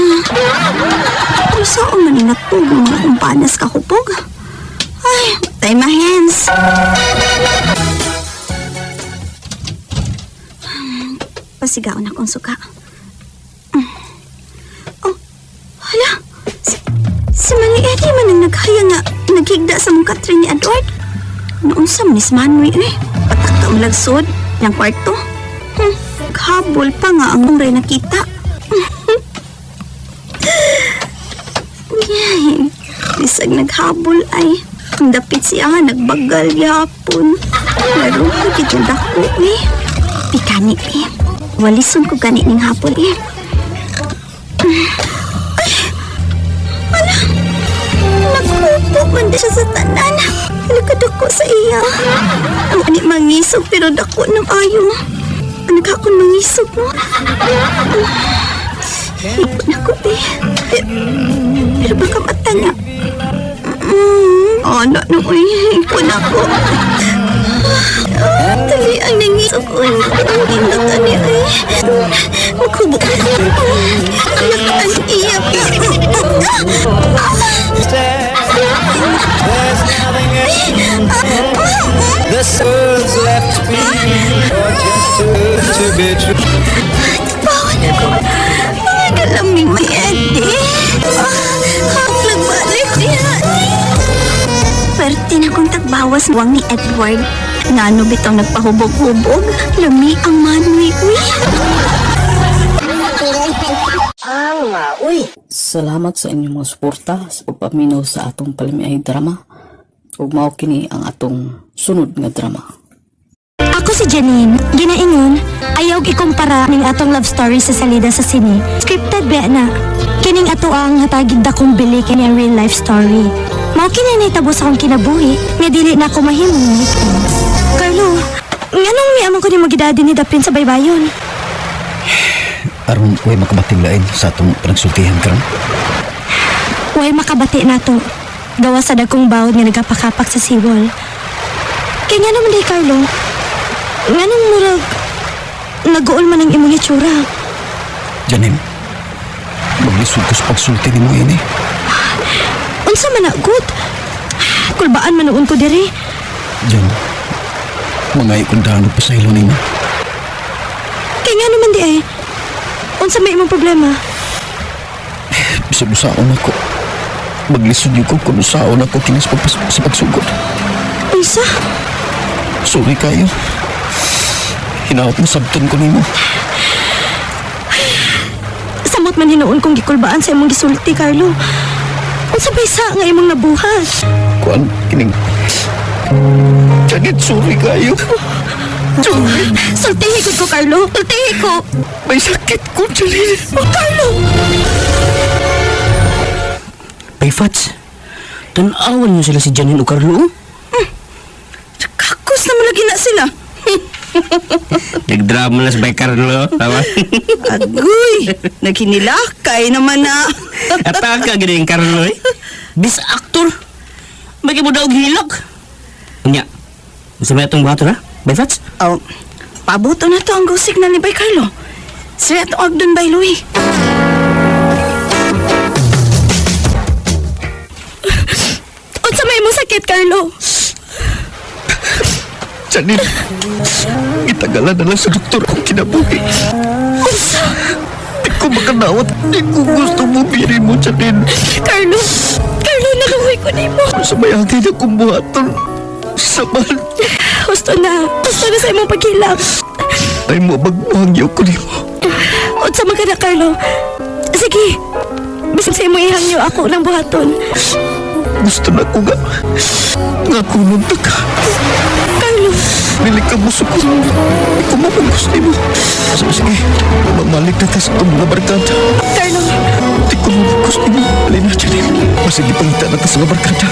G: Pero saan man ni natug ang mga akong panas kahubog? Ay, matay my hands. Pasigaon akong suka. Oh, hala. Si Manny Eddie man ang naghaya nga naghigda sa mong Catherine ni Edward. Noon sa manis Manoy eh. Patak ka malagsod ng kwarto. Habol pa nga ang muray nakita. Yay, bisag naghabol ay. Ang dapit siya nga nagbagal yapon. Laro gid yung dako eh. Pikani eh. Walison ko gani ning hapon eh. Ay, ala, naghupo man di siya sa tanan. Nagkadako sa iya. Ang ani mangisog pero dako ng ayo. Ang nagkakon mangisog no. Hipon ako eh. Pero baka mata niya. Ano no, uy. Hipon ako. Dali ang nangisog ko. Ang gindot ani ay. Maghubog. Anak ang iya.
J: The world's left me or just to be true.
G: Bawal ako. Mga galaming may ede. Nagbalik niya. Pwerte na kong tagbawas wang ni Edward. Ngano bitong nagpahubog-hubog. Lami ang manoy, uy.
H: Salamat sa inyong mga suporta sa pagpaminaw sa atong palamiay drama. Ug mao kini ang atong sunod nga drama.
C: Ako si Janine, ginaingon, ayaw ikumpara ning atong love story sa salida sa sine. Scripted ba na? Kining ato ang hatagig dakong bili kini ang real life story. Mao kini nahitabo sa akong kinabuhi, nga dili na ako mahimong. Carlo, nganong miamang ko ni magidadi ni Dapin sa baybayon?
K: Aron way makabating lain sa atong panagsultihan karon.
C: Way makabati na to. Gawa sa dagkong bawod nga nagapakapak sa siwol. Kaya nga naman di, Carlo. Nganong murag nag-uol man ang imong itsura.
K: Janine, maglisod ko sa pagsulti ni mo ini.
C: Unsa man na good? Kulbaan man noon ko diri.
K: Jan, mga ikundahan og pasaylo nimo.
C: Kay nga naman di ay. Unsa may imong problema?
K: Bisag usaon ako. Maglisod yun ko kung usaon ako kinis sa pagsugod.
C: Unsa?
K: Sorry kayo. Hinaot mo sabton ko nimo.
C: Samot man hinuon kong gikulbaan sa imong gisulti, Carlo. Unsa bay sa nga imong nabuhat?
K: Kuan kining Janet, sorry kayo. Sorry.
C: Sultihi gud ko, Carlo. Sultihi ko.
K: May sakit ko, Janet.
C: Oh, Carlo!
M: Bay Fats, tanawan niyo sila si Janine o Carlo. Oh.
I: Kakos naman lagi na sila.
M: Nagdrama na si Bay Carlo. Tama?
I: Agoy, naghinilakay naman na.
M: Ataka gini yung Carlo eh. Bis actor. Bagay mo daw hilak. Unya, gusto mo itong buhaton ha? Bay Fats?
I: Oh, pabuto na to ang go signal ni Bay Carlo. Sir ato agdon Bay Louie.
C: Unsa may imong sakit, Carlo?
K: Janine, itagalan na lang sa doktor akong kinabuhi.
C: Unsa?
K: Di ko makanawat. Di ko gusto mo biri mo, Janine.
C: Carlo! Carlo, naluhoy ko nimo.
K: Sa may hangin akong buhaton. Saman,
C: Gusto na. Gusto na sa imong paghilak.
K: ay mo magmuhangyaw ko nimo.
C: Unsa man ka na, Carlo? Sige. Bisan sa imong ihangyo ako ng buhaton.
K: Gusto na ko nga. Nga kunon ta ka.
C: Carlo,
K: Dili ka musuko. Di ko mapugos nimo. Sige, sige. Mamalik na ta sa itong mga barkada.
C: Carlo.
K: Di ko mapugos nimo. Alin na, Janine. Masige pangita na ta sa mga barkada.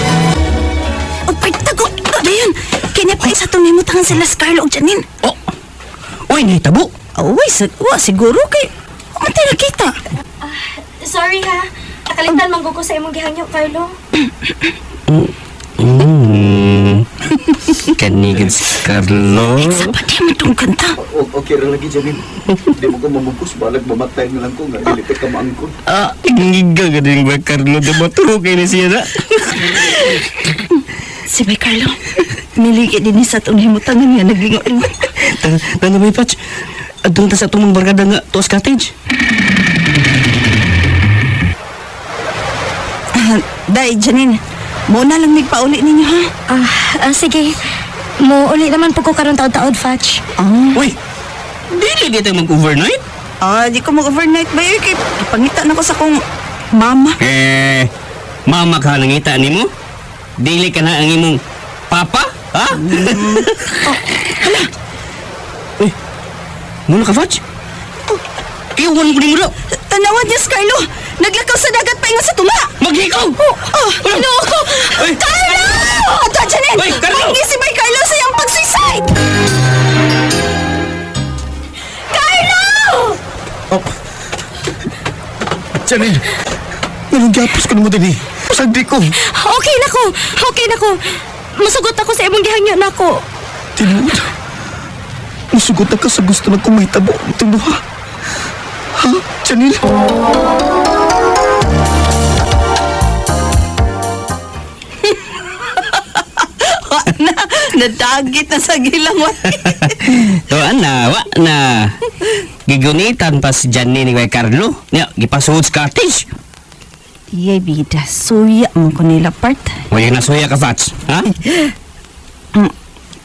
I: O pagtago. Dayon, kini pa isa tong nimutangan sila si Carlo ug Janine.
M: Oh! Uy, nahitabo!
I: Uy, wa, siguro kay Umantay nakita.
C: Sorry ha. Nakalimtan man ko sa imong gihangyo, Carlo.
M: Kanigid si Carlo.
I: Sa pati mo tong kanta.
L: Okay ra lagi, Janine. Di mo ko mamugos. Balag mamatay na lang ko nga. Dili ka maangkon.
M: Ah, gingiga ka din ba Carlo? Damaturo kayo na siya na.
I: Si Bay Carlo, niligid din sa itong himutangan nga naglingo-lingo.
M: Tanda Bay Fats, adto ta sa atong mga barkada nga tuas cottage.
I: Day, Janine, muna lang nagpauli ninyo ha.
C: Sige. Mo uli naman po ko karon taod-taod, Fatch.
M: Uy, dili kita mag-overnight?
I: Ah, di ko mag-overnight ba yun? Kay ipangita na ko sa kong mama.
M: Eh, mama ka nangita nimo? Dili ka na ang imong papa? Ha?
I: Oh, hala.
M: Uy, muna ka, Fatch? Iwan ko nimo daw.
I: Tanawan niya si Carlo. Naglakaw sa dagat pa ingon sa tunga.
M: Maghikaw!
I: Oh, oh, no ako.
M: Uy!
I: Carlo! Ato, Janine!
M: Uy, Carlo!
I: Mangi si Bay Carlo sa iyang pag-suicide! Carlo!
K: Oh. Janine, anong gapos ko nimo dinhi? Pasagdi ko.
C: Okay na ko. Okay na ko. Musugot ako sa imong gihangyo nako.
K: Tinuod. Musugot na ka sa gusto na kong mahitabo. Itong duha. Ha, Janine?
I: Wa na, nadagit na sa gilang.
M: Tuan na, wa na. Gigunitan pa si Janine ni Kuya Carlo. Nya, gipasuod sa cottage.
I: Iyay, bida. Suya mo ko nila part.
M: Wala na suya ka, Fats. Ha?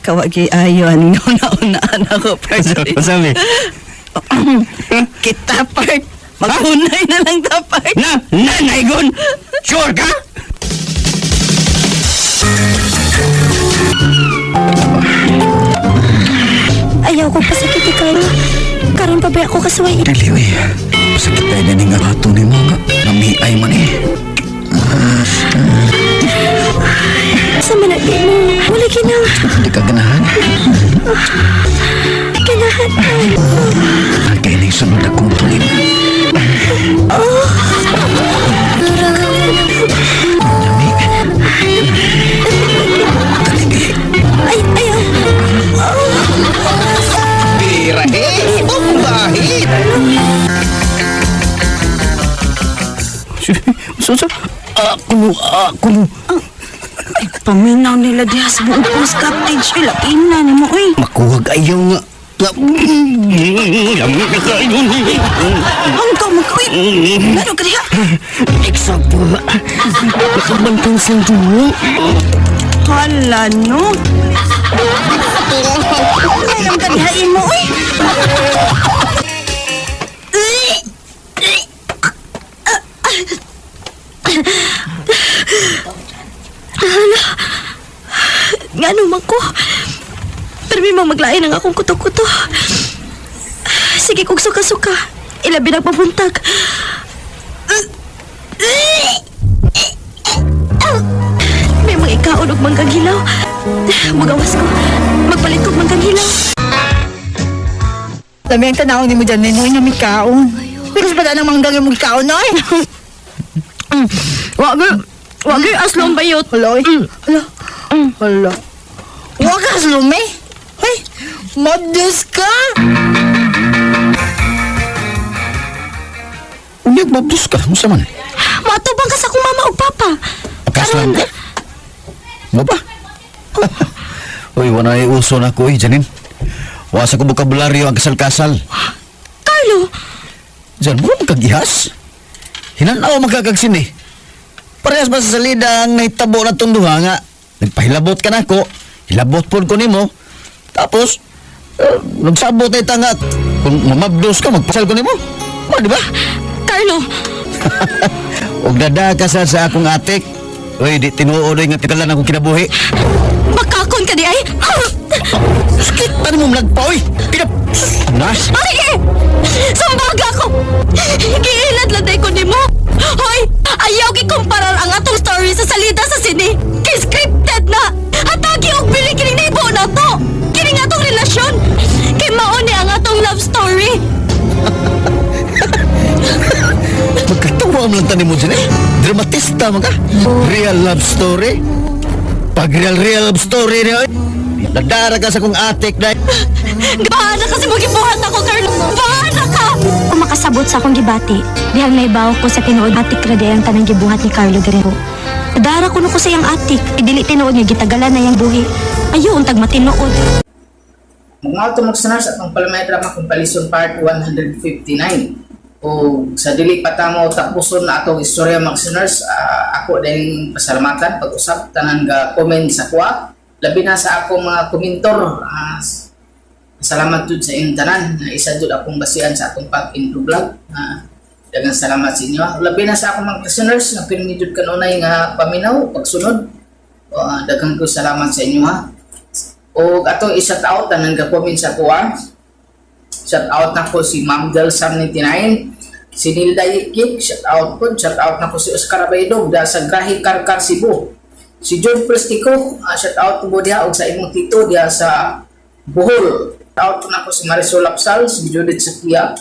I: Kawagi ayo ang una-unaan ako part.
M: Sabi?
I: Kita part. Maghunay na lang ta part.
M: Na, nanaygon! Sure ka?
C: Ayaw ko pasakit ni Carlo. Karon pa ba ako kasuway?
K: Dili, uy. Pasakit tayo na nga ato ni mga. Namiay man eh.
C: Sa managi mo. Wala kinang.
K: Hindi ka ganahan.
C: Ganahan.
K: Kaya na sunod akong tulin.
C: Oh.
K: Nami. Taligi.
C: Ay, ayaw.
K: mo ako.
I: Ay, paminaw nila diha sa buong post cottage. Uy, lapina ni mo, uy.
K: Makuhag ayaw nga. Lami na kayo ni.
I: Hanggaw mo ka, uy. Lalo ka diha.
K: Eksakto na. Nakabantang sa dulo.
I: Hala, no. Alam ka diha imo, uy.
C: Hala. Nga naman ko. Pero may mga maglain ang akong kuto-kuto. Sige kog suka-suka. Ilabi na pabuntag. May mga ikaon og manggang hilaw. Magawas ko. Magpalit kog manggang hilaw.
I: Dami ang tanaw ni mo dyan, Ninoy, na may kaon. Pero sa ng manggang yung kaon, noy.
C: Wag aslong bayot.
I: Hala, oy. Hala. Hala. Wag aslong, eh. Hoy, modus ka.
L: Unyag mabdus ka, unsa man?
C: Matubang ka sa akong mama ug papa.
L: Kaslan ka? Mo ba? Uy, wala na uso na ko, eh, Janine. Wa sa ko bokabularyo ang kasal-kasal.
C: Carlo,
L: Diyan, mo magkagihas. Hinanaw magkakagsin eh. Parehas ba sa salida ang nahitabo na itong duha nga? Nagpahilabot ka na ako, hilabot po ko nimo. Tapos, nagsabot na itanga. Kung mamabdos ka, magpasal ko nimo. Ma, di ba?
C: Carlo,
L: Og dada ka sa akong atik. Uy, di tinuod nga tikalan akong kinabuhi.
C: makakon ka di ay.
L: Sakit pa mo nagpa, uy. Pinap... Nas?
C: Sige! Sumbaga ko! Giilad lang ko nimo. Hoy! Ayaw gikumparar ang atong story sa salida sa sine. Kay scripted na! Hatagi og bili kining naibo na to! Kining atong relasyon! Kay mao ni ang atong love story!
L: Magkatawa mo lang tanim mo dyan eh. Dramatista man ka. Real love story. Pag real real love story niya eh. Nadara ka sa kong atik na.
C: Bahala kasi mo gibuhat ako, Carlo! Bahala ka! Kung makasabot sa akong gibati, dihang naibaw ko sa tinuod atik ra di ang tanang gibuhat ni Carlo diri ko. Dara kuno ko sa iyang atik, dili tinuod nga gitagalan na iyang buhi. Ayo untag matinuod.
B: Mga to mga listeners atong palamay drama compilation part 159. O sa dili pa ta mo tapuson na atong istorya mga listeners, ako din pasalamatan pag-usap tanan ga comment sa kuha. Labi na sa akong mga komentor. Salamat jud sa inyong tanan na isa jud akong basihan sa atong pag-intro vlog. Daghang salamat sa inyo. Labi na sa akong mga listeners nga pirmi jud kanunay nga paminaw pagsunod. Daghang ko salamat sa inyo ha. O atong i-shout out tanan ka comment sa kuha. Shout out na ko si Ma'am Del Sam 99, si Nilda Yikik, shout out po. Shout out na ko si Oscar Abaydog da sa Grahe Karkar Cebu. Si John Prestico, shout out po diha og sa imong tito diha sa Bohol. Shout out na ko si Marisol Lapsal, si Judith Sakia,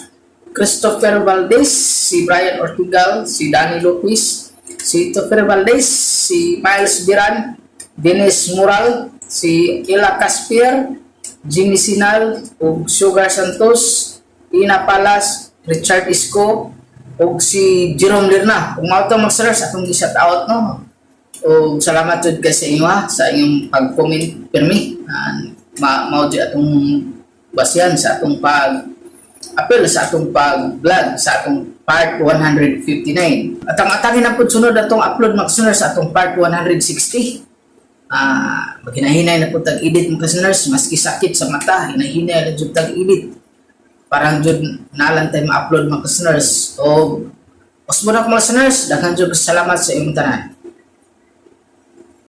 B: Christopher Valdez, si Brian Ortigal, si Danny Lopez, si Topher Valdez, si Miles Biran, Dennis Mural, si Ella Caspier, Jimmy Sinal, ug Sugar Santos, Ina Palas, Richard Isko, ug si Jerome Lerna. Ug mao to mga sirs atong gi-shout out no. Ug salamat jud kay sa inyo ha, sa inyong pag-comment pirmi. Mao jud atong basihan sa atong pag apel sa atong pag-vlog sa atong part 159. At ang atangin na pud sunod atong upload mga listeners sa atong part 160. Maghinahinay na pud tag-edit mga listeners, maski sakit sa mata, hinahinay na jud tag-edit. Parang jud nalan tayo ma-upload mga listeners. O, usbo na ko mga listeners, daghan jud salamat sa inyong tanan.